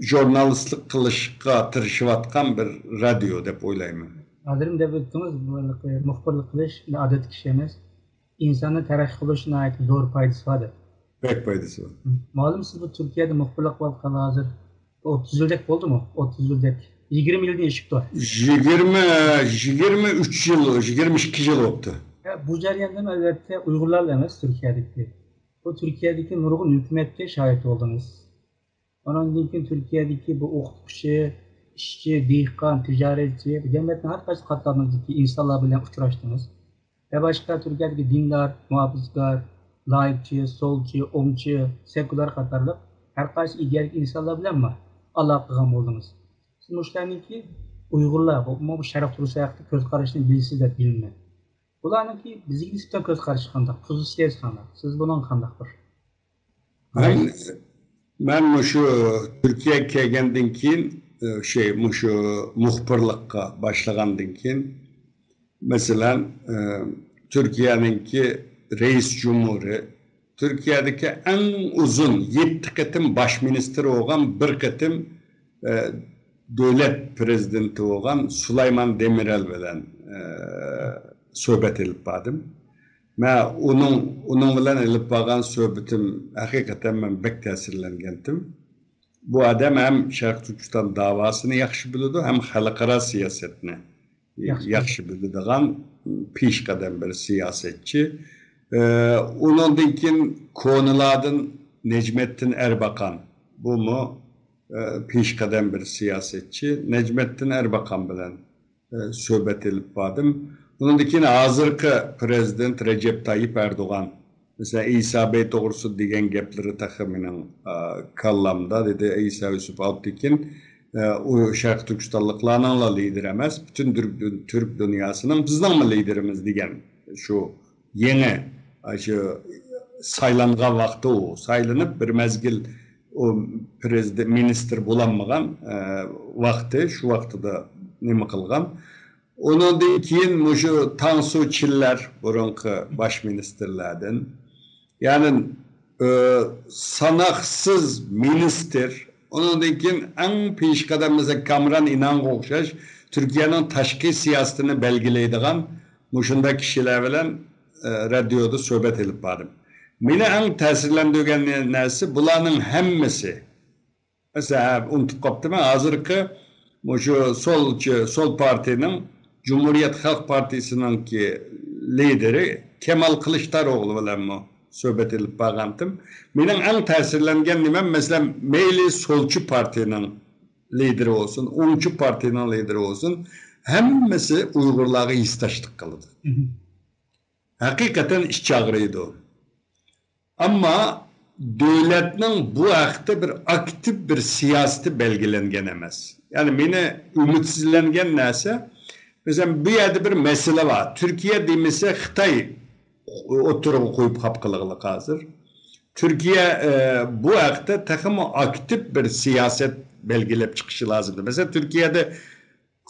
ژۇرنالىستلىق قىلىشقا تىرىشىۋاتقان بىر رادىيو دەپ ئويلايمەن. ھازىر دەپ ئۆتتىڭىز، بۇ مۇخبىرلىق قىلىش ئادەتتىكى ئىش ئەمەس. ئىنساننى تەرەققىي قىلدۇرۇشتا ناھايىتى زور پايدىسى بار دەپ. بەك پايدىسى بار. مم. مۇئەللىم، سىز بۇ تۈركىيەدە مۇخبىرلىق قىلىۋاتقانلىقىغا ھازىر ئوتتۇز يىلدەك بولدىمۇ؟ ئوتتۇز يىلدەك. يىگىرمە يىلدىن ئېشىپتۇ. يىگىرمە، يىگىرمە ئۈچ يىل، يىگىرمە ئىككى يىل بوپتۇ. ھە، بۇ جەرياندا ئەلۋەتتە ئۇيغۇرلارلا ئەمەس تۈركىيەدىكى. بۇ تۈركىيەدىكى نۇرغۇن ھۆكۈمەتكە شاھىت بولدىڭىز. ئۇنىڭدىن كېيىن تۈركىيەدىكى بۇ ئوقۇتقۇچى، ئىشچى، دېھقان، تىجارەتچى، جەمئىيەتنىڭ ھەر قايسى قاتلاملىرىدىكى ئىنسانلار بىلەن ئۇچراشتىڭىز. ۋە باشقا تۈركىيەدىكى دىندار، مۇھاپىزىتكار، لايىكچى، سولچى، ئوڭچى، سېكۇلار قاتارلىق ھەر قايسى ئىدىيەدىكى ئىنسانلار بىلەنمۇ ئالاقە قىلغان بولدىڭىز. سىز مۇشۇلارنىڭكى ئۇيغۇرلار، بولۇپمۇ بۇ شەرق تۈركىستان ھەققىدە كۆز قارىشىنى بىلىسىز دەپ بىلىنىمەن. بۇلارنىڭكى بىزگە نىسبەتەن كۆز قارىشى قانداق؟ پوزىتسىيەسى قانداق؟ سىز بۇنىڭغا قانداق بىر مەن، مەن مۇشۇ تۈركىيەگە كەلگەندىن كېيىن، ئى، شەي، مۇشۇ مۇخبىرلىققا باشلىغاندىن كېيىن، مەسىلەن، ئى، تۈركىيەنىڭكى رەئىس جۇمھۇرى، تۈركىيەدىكى ئەڭ ئۇزۇن يەتتە قېتىم باش مىنىستىر بولغان، بىر قېتىم، ئە، دۆلەت پىرېزىدېنتى بولغان سۇلايمان دېمىرەل بىلەن، ئە، سۆھبەت ئېلىپ باردىم. مەن ئۇنىڭ، ئۇنىڭ بىلەن ئېلىپ بارغان سۆھبىتىم ھەقىقەتەن مەن بەك تەسىرلەنگەنتىم. بۇ ئادەم ھەم شەرقىي تۈركىستان داۋاسىنى ياخشى بىلىدۇ، ھەم خەلقئارا سىياسەتنى ياخشى ياخشى بىلىدىغان پېشقەدەم بىر سىياسەتچى. ئە، ئۇنىڭدىن كېيىن كونىلاردىن نەجمەتتىن ئەرباقان، بۇمۇ، ئە، پېشقەدەم بىر سىياسەتچى. نەجمەتتىن ئەرباقان بىلەن، ئە، سۆھبەت ئېلىپ باردىم. ئۇنىڭدىن كېيىن ھازىرقى پىرېزىدېنت رەجەپ تايىپ ئەردوغان، مەسىلەن، ئىسا بەي توغرىسىدا دېگەن گەپلىرى تېخى مېنىڭ، ئە، كاللامدا، دېدى ئىسا يۈسۈپ ئالپتېكىن، ئە، ئۇ شەرقىي تۈركىستانلىقلارنىڭلا لىدىرى ئەمەس، پۈتۈن تۈرك، تۈرك دۇنياسىنىڭ بىزنىڭمۇ لىدىرىمىز دېگەن شۇ يېڭى، شۇ سايلانغان ۋاقتى ئۇ. سايلىنىپ بىر مەزگىل ئۇ پىرېزىدېنت، مىنىستىر بولالمىغان، ئە، ۋاقتى، شۇ ۋاقتىدا نېمە قىلغان. ئۇنىڭدىن كېيىن مۇشۇ تاڭسۇ چىنلەر بۇرۇنقى باش مىنىستىرلەردىن. يەنى، ئە، ساناقسىز مىنىستىر، ئۇنىڭدىن كېيىن ئەڭ پېشقەدەم، مەسىلەن، كامران ئىنانغا ئوخشاش تۈركىيەنىڭ تاشقى سىياسىتىنى بەلگىلەيدىغان مۇشۇنداق كىشىلەر بىلەن، ئە، رادىيودا سۆھبەت ئېلىپ باردىم. مېنى ئەڭ تەسىرلەندۈرگەن نە-، نەرسە، بۇلارنىڭ ھەممىسى، مەسىلەن، ھە، ئۇنتۇپ قاپتىمەن، ھازىرقى مۇشۇ سولچى، سول پارتىيىنىڭ، جۇمھۇرىيەت خەلق پارتىيىسىنىڭكى لىدىرى كېمال قىلىچداروغلۇ بىلەنمۇ سۆھبەت ئېلىپ بارغانتىم. مېنىڭ ئەڭ تەسىرلەنگەن نېمەم، مەسىلەن، مەيلى سولچى پارتىيىنىڭ لىدىرى بولسۇن، ئوڭچى پارتىيىنىڭ لىدىرى بولسۇن، ھەممىسى ئۇيغۇرلارغا ھېسداشلىق قىلىدۇ. ھەقىقەتەن ئىچ ئاغرىيدۇ. ئەمما دۆلەتنىڭ بۇ ھەقتە بىر ئاكتىپ بىر سىياسىتى بەلگىلەنگەن ئەمەس. يەنى مېنى ئۈمىدسىزلەنگەن نەرسە، مەسىلەن، بۇ يەردە بىر مەسىلە بار. تۈركىيە دېمىسە، خىتاي ئوتتۇرىغا قويۇپ قاپقىلىغلىق ھازىر. تۈركىيە، ئە، بۇ ھەقتە تېخىمۇ ئاكتىپ بىر سىياسەت بەلگىلەپ چىقىشى لازىم. مەسىلەن، تۈركىيەدە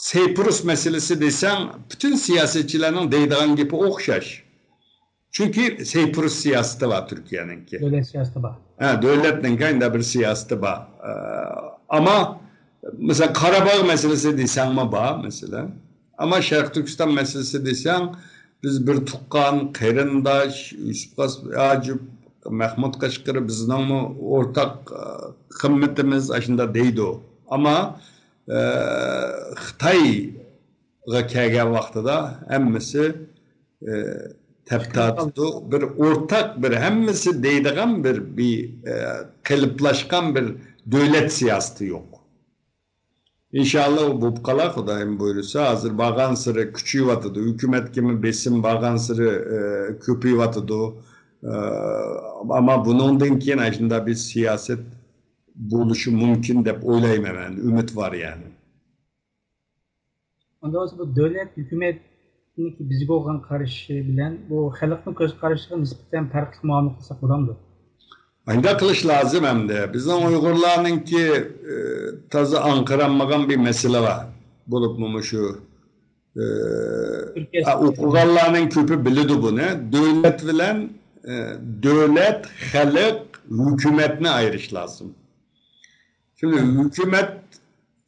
سەيپۇرۇس مەسىلىسى دېسەڭ، پۈتۈن سىياسەتچىلەرنىڭ دەيدىغان گېپى ئوخشاش. چۈنكى سەيپۇرۇس سىياسىتى بار تۈركىيەنىڭكى. دۆلەت سىياسىتى بار. ھە، دۆلەتنىڭكى ئەندە بىر سىياسىتى بار. ئە، ئەمما، مەسىلەن، قاراباغ مەسىلىسى دېسەڭمۇ بار، مەسىلەن. ئەمما شەرقىي تۈركىستان مەسىلىسى دېسەڭ، بىز بىر تۇغقان، قېرىنداش، يۈسۈپ قاسىم ھاجىپ، مەھمۇد قەشقىرى بىزنىڭمۇ ئورتاق، ئە، قىممىتىمىز، ئاشۇنداق دەيدۇ. ئەمما، ئە، خىتايغا كەلگەن ۋاقتىدا ھەممىسى، ئە، تەپ تارتىدۇ. بىر ئورتاق، بىر ھەممىسى دەيدىغان بىر، بىر، ئە، قېلىپلاشقان بىر دۆلەت سىياسىتى يوق. ئىنشاللا ئۇ بولۇپ قالار، خۇدايىم بۇيرۇسا. ھازىر بارغانسېرى كۈچىيىۋاتىدۇ. ھۆكۈمەتكىمۇ بېسىم بارغانسېرى، ئە، كۆپىيىۋاتىدۇ. ئە، ئەمما بۇنىڭدىن كېيىن ئاشۇنداق بىر سىياسەت بولۇشى مۇمكىن دەپ ئويلايمەن مەن. ئۈمىد بار يەنى. ئۇنداق بولسا بۇ دۆلەت ھۆكۈمەتنىڭكى بىزگە بولغان قارىشى بىلەن بۇ خەلقنىڭ كۆز قارىشىغا نىسبەتەن پەرقلىق مۇئامىلە قىلساق بولامدۇ؟ ئانداق قىلىش لازىم ئەمدى. بىزنىڭ ئۇيغۇرلارنىڭكى، ئى، تازا ئاڭقىرالمىغان بىر مەسىلە بار. بولۇپمۇ مۇشۇ، ئى، تۈركىيە ئا، ئوقۇغانلارنىڭ كۆپى بىلىدۇ بۇنى. دۆلەت بىلەن، ئى، دۆلەت، خەلق، ھۆكۈمەتنى ئايرىش لازىم. شۇنداق ھۆكۈمەت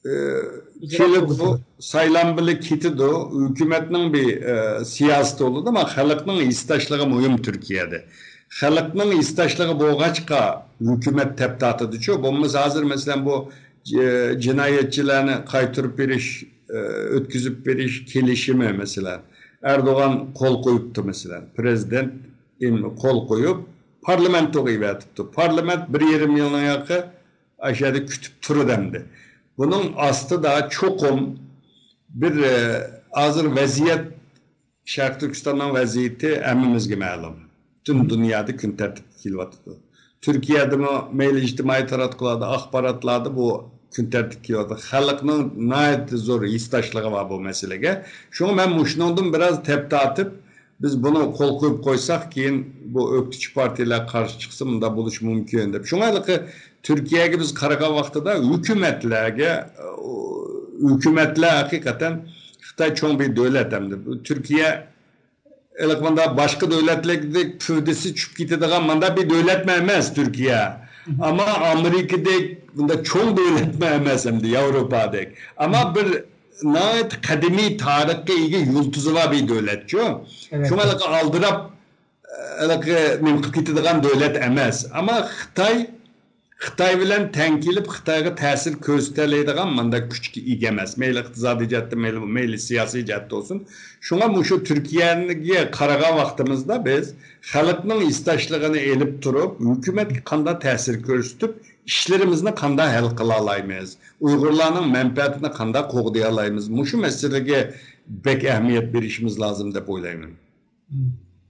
ئى، كېلىدۇ، سايلام بىلەن كېتىدۇ. ھۆكۈمەتنىڭ بىر، ئى، سىياسىتى بولىدۇ، ئەمما خەلقنىڭ ھېسداشلىقى مۇھىم تۈركىيەدە. خەلقنىڭ ھېسداشلىقى بولغاچقا ھۆكۈمەت تەپ تارتىدۇچۇ. بولمىسا ھازىر، مەسىلەن، بۇ ج-، جىنايەتچىلەرنى قايتۇرۇپ بېرىش، ئى، ئۆتكۈزۈپ بېرىش كېلىشىمى، مەسىلەن، ئەردوغان قول قويۇپتۇ، مەسىلەن، پىرېزىدېنت قول قويۇپ، پارلامېنتقا ئېۋەتىپتۇ. پارلامېنت بىر يېرىم يىلنىڭ ياقى ئاشۇ يەردە كۈتۈپ تۇرىدۇ ئەمدى. بۇنىڭ ئاستىدا چوقۇم بىر، ئە، ھازىر ۋەزىيەت، شەرقىي تۈركىستاننىڭ ۋەزىيىتى ھەممىمىزگە مەلۇم. پۈتۈن دۇنيادا كۈن تەرتىپكە كېلىۋاتىدۇ. تۈركىيەدىمۇ مەيلى ئىجتىمائىي تاراتقۇلاردا، ئاخباراتلاردا بۇ كۈن تەرتىپكە كېلىۋاتىدۇ. خەلقنىڭ ناھايىتى زور ھېسداشلىقى بار بۇ مەسىلىگە. شۇڭا مەن مۇشۇنىڭدىن بىراز تەپ تارتىپ، بىز بۇنى قول قويۇپ قويساق، كېيىن بۇ ئۆكتىچى پارتىيەلەر قارشى چىقسا، مۇنداق بولۇشى مۇمكىن دەپ. شۇڭا ھېلىقى تۈركىيەگە بىز قارىغان ۋاقتىدا ھۆكۈمەتلەرگە، ئۇ، ھۆكۈمەتلەر ھەقىقەتەن، خىتاي چوڭ بىر دۆلەت ئەمدى. بۇ تۈركىيە ھېلىقى مۇنداق باشقا دۆلەتلەردەك پۈۋدىسى چۈشۈپ كېتىدىغان مۇنداق بىر دۆلەتمۇ ئەمەس تۈركىيە. ئەمما ئامېرىكىدەك بۇنداق چوڭ دۆلەتمۇ ئەمەس ئەمدى، ياۋروپادەك. ئەمما بىر ناھايىتى قەدىمىي تارىخقا ئىگە يۇلتۇزى بار بىر دۆلەتچۇ. شۇڭا ھېلىقى ئالدىراپ، ھېلىقى نېمە قىلىپ كېتىدىغان دۆلەت ئەمەس. ئەمما خىتاي، خىتاي بىلەن تەڭ كېلىپ، خىتايغا تەسىر كۆرسىتەلەيدىغان مانداق كۈچكە ئىگە ئەمەس. مەيلى ئىقتىسادىي جەھەتتە، مەيلى، مەيلى سىياسىي جەھەتتە بولسۇن. شۇڭا مۇشۇ تۈركىيەگە قارىغان ۋاقتىمىزدا بىز خەلقنىڭ ھېسداشلىقىنى ئېلىپ تۇرۇپ، ھۆكۈمەتكە قانداق تەسىر كۆرسىتىپ، ئىشلىرىمىزنى قانداق ھەل قىلالايمىز، ئۇيغۇرلارنىڭ مەنپەئەتىنى قانداق قوغدىيالايمىز، مۇشۇ مەسىلىگە بەك ئەھمىيەت بېرىشىمىز لازىم دەپ ئويلايمەن.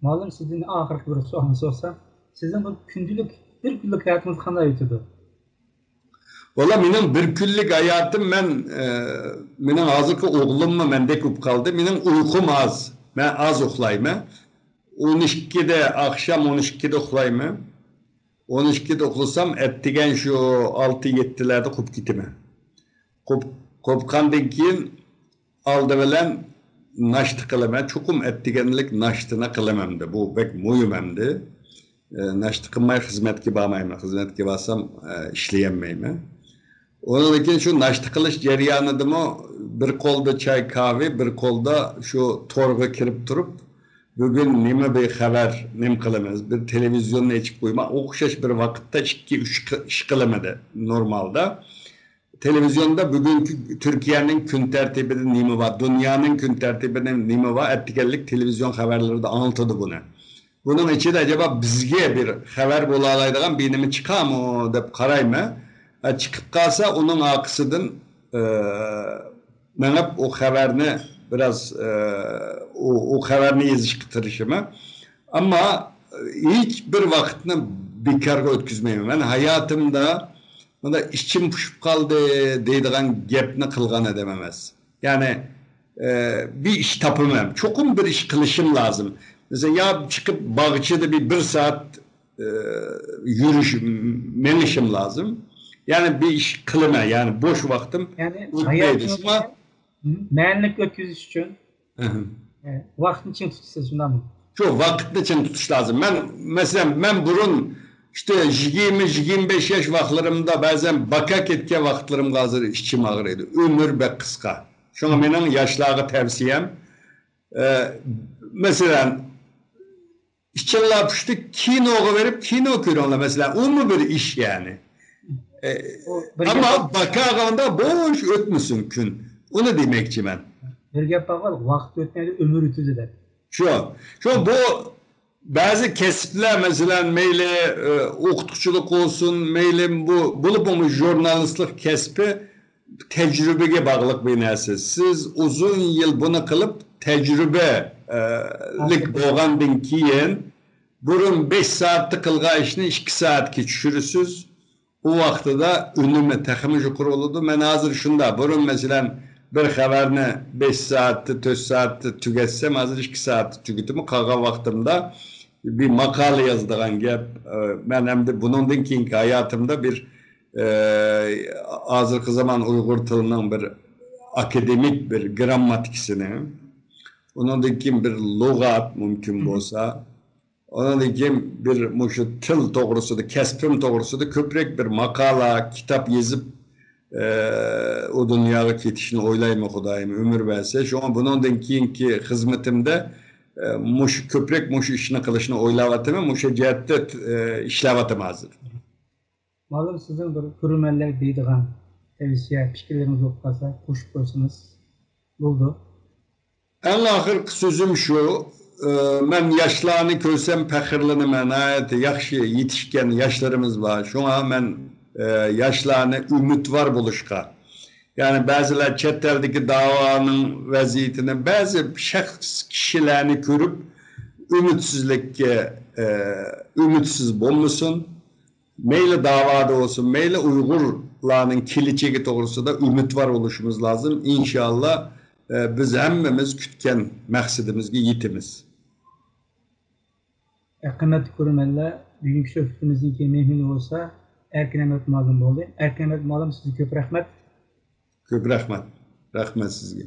مۇئەللىم، سىزدىن ئاخىرقى بىر سوئالنى سورىسام، سىزنىڭ بۇ كۈندىلىك، بىر كۈنلۈك ھاياتىڭىز قانداق ئۆتىدۇ؟ ۋاللا، مېنىڭ بىر كۈنلۈك ھاياتىم، مەن، ئە، مېنىڭ ھازىرقى ئوغلۇممۇ مەندەك بولۇپ قالدى. مېنىڭ ئۇيقۇم ئاز. مەن ئاز ئۇخلايمەن. ئون ئىككىدە، ئاخشام ئون ئىككىدە ئۇخلايمەن. ئون ئىككىدە ئۇخلىسام، ئەتىگەن شۇ ئالتە يەتتىلەردە قوپۇپ كېتىمەن. قوپ-، قوپقاندىن كېيىن ئالدى بىلەن ناشتا قىلىمەن. چوقۇم ئەتىگەنلىك ناشتىنى قىلىمەن ئەمدى. بۇ بەك مۇھىم ئەمدى. ئە، ناشتا قىلماي خىزمەتكە بارمايمەن. خىزمەتكە بارسام، ئە، ئىشلىيەلمەيمەن. ئۇنىڭدىن كېيىن شۇ ناشتا قىلىش جەريانىدىمۇ بىر قولدا چاي، كاۋى، بىر قولدا شۇ تورغا كىرىپ تۇرۇپ، بۈگۈن نېمە بىر خەۋەر، نېمە قىلىمىز، بىر تېلېۋىزىيوننى ئېچىپ قويما، ئوخشاش بىر ۋاقىتتا ئىككى، ئۈچ قى-، ئىش قىلىمىدى نورمالدا. تېلېۋىزىيوندا بۈگۈنكى تۈركىيەنىڭ كۈن تەرتىپىدە نېمە بار، دۇنيانىڭ كۈن تەرتىپىدە نېمە بار، ئەتىگەنلىك تېلېۋىزىيون خەۋەرلىرىدە ئاڭلىتىدۇ بۇنى. بۇنىڭ ئىچىدە ئەجەبا بىزگە بىر خەۋەر بولالايدىغان بىر نېمە چىقامۇ دەپ قارايمەن. ئە، چىقىپ قالسا، ئۇنىڭ ئارقىسىدىن، ئە، مېڭىپ ئۇ خەۋەرنى بىراز، ئە، ئۇ، ئۇ خەۋەرنى يېزىشقا تىرىشىمەن. ئەمما ھېچ بىر ۋاقىتنى بىكارغا ئۆتكۈزمەيمەن. مەن ھاياتىمدا بۇنداق ئىچىم پۇشۇپ قالدى دەيدىغان گەپنى قىلغان ئادەم ئەمەس. يەنى، ئە، بىر ئىش تاپىمەن. چوقۇم بىر ئىش قىلىشىم لازىم. مەسىلەن، يا چىقىپ باغچىدا بىر، بىر سائەت، ئە، يۈرۈش، مېڭىشىم لازىم. يەنى بىر ئىش قىلىمەن. يەنى بوش ۋاقتىم يەنى ئۆتمەيدۇ. ھاياتىڭىزنى شۇڭا مەنىلىك ئۆتكۈزۈش ئۈچۈن ئەھە. ئە، ۋاقىتنى چىڭ تۇتىسىز، شۇنداقمۇ؟ شۇ ۋاقىتنى چىڭ تۇتۇش لازىم. مەن، مەسىلەن، مەن بۇرۇن ئىشتە يىگىرمە، يىگىرمە بەش ياش ۋاقىتلىرىمدا بەزەن باكا كەتكەن ۋاقىتلىرىمغا ھازىر ئىچىم ئاغرىيدۇ. ئۆمۈر بەك قىسقا. شۇڭا مېنىڭ ياشلارغا تەۋسىيەم، ئە، مەسىلەن، ئىچىڭلار پۇشتى، كىنوغا بېرىپ كىنو كۆرۈڭلار، مەسىلەن، ئۇمۇ بىر ئىش يەنى. ئە، ئۇ بىر ئەمما گەپ باكاغاندا بوش ئۆتمىسۇن كۈن. ئۇنى دېمەكچىمەن. بىر گەپ بار، ۋاقىت ئۆتمەيدۇ، ئۆمۈر ئۆتىدۇ دەپ. شۇ. شۇ بۇ بەزى كەسىپلەر، مەسىلەن، مەيلى، ئە، ئوقۇتقۇچىلىق بولسۇن، مەيلى بۇ، بولۇپمۇ ژۇرنالىستلىق كەسپى تەجرىبىگە باغلىق بىر نەرسە. سىز ئۇزۇن يىل بۇنى قىلىپ، تەجرىبە، ئە، لىك بولغاندىن كېيىن، بۇرۇن بەش سائەتتە قىلغان ئىشنى ئىككى سائەتكە چۈشۈرىسىز. ئۇ ۋاقتىدا ئۈنۈمى تېخىمۇ يۇقىرى بولىدۇ. مەن ھازىر شۇنداق، بۇرۇن، مەسىلەن، بىر خەۋەرنى بەش سائەتتە، تۆت سائەتتە تۈگەتسەم، ھازىر ئىككى سائەتتە تۈگىتىمەن. قالغان ۋاقتىمدا بىر ماقالە يازىدىغان گەپ. ئە، مەن ئەمدى بۇنىڭدىن كېيىنكى ھاياتىمدا بىر، ئە، ھازىرقى زامان ئۇيغۇر تىلىنىڭ بىر ئاكادېمىك بىر گرامماتىكىسىنى، ئۇنىڭدىن كېيىن بىر لۇغەت مۇمكىن بولسا، ئۇنىڭدىن كېيىن بىر مۇشۇ تىل توغرىسىدا، كەسپىم توغرىسىدا كۆپرەك بىر ماقالە، كىتاب يېزىپ، ئە، ئۇ دۇنياغا كېتىشنى ئويلايمەن، خۇدايىم ئۆمۈر بەرسە. شۇڭا بۇنىڭدىن كېيىنكى خىزمىتىمدە، ئە، مۇشۇ، كۆپرەك مۇشۇ ئىشنى قىلىشنى ئويلاۋاتىمەن، مۇشۇ جەھەتتە، ئە، ئىشلەۋاتىمەن ھازىر. مۇئەللىم، سىزنىڭ بىر كۆرۈرمەنلەرگە دەيدىغان تەۋسىيە، پىكىرلىرىڭىز بولۇپ قالسا قوشۇپ قويسىڭىز بولىدۇ. ئەڭ ئاخىرقى سۆزۈم شۇ، ئى، مەن ياشلارنى كۆرسەم پەخىرلىنىمەن، ناھايىتى ياخشى يېتىشكەن ياشلىرىمىز بار. شۇڭا مەن، ئى، ياشلارنى ئۈمىدۋار بولۇشقا، يەنى بەزىلەر چەت ئەلدىكى داۋانىڭ ۋەزىيىتىنى، بەزى شەخس كىشىلەرنى كۆرۈپ ئۈمىدسىزلىككە، ئى، ئۈمىدسىز بولمىسۇن. مەيلى داۋادا بولسۇن، مەيلى ئۇيغۇرلارنىڭ كېلىچىكى توغرىسىدا ئۈمىدۋار بولۇشىمىز لازىم. ئىنشاللا، ئە، بىز ھەممىمىز كۈتكەن مەقسىتىمىزگە يېتىمىز. ئە، قىممەتلىك كۆرۈرمەنلەر، بۈگۈنكى سۆھبىتىمىزنىڭكى مېھمىنى بولسا ئەركىن ئەمەت مۇئەللىم بولدى. ئەركىن ئەمەت مۇئەللىم، سىزگە كۆپ رەھمەت. كۆپ رەھمەت. رەھمەت سىزگە.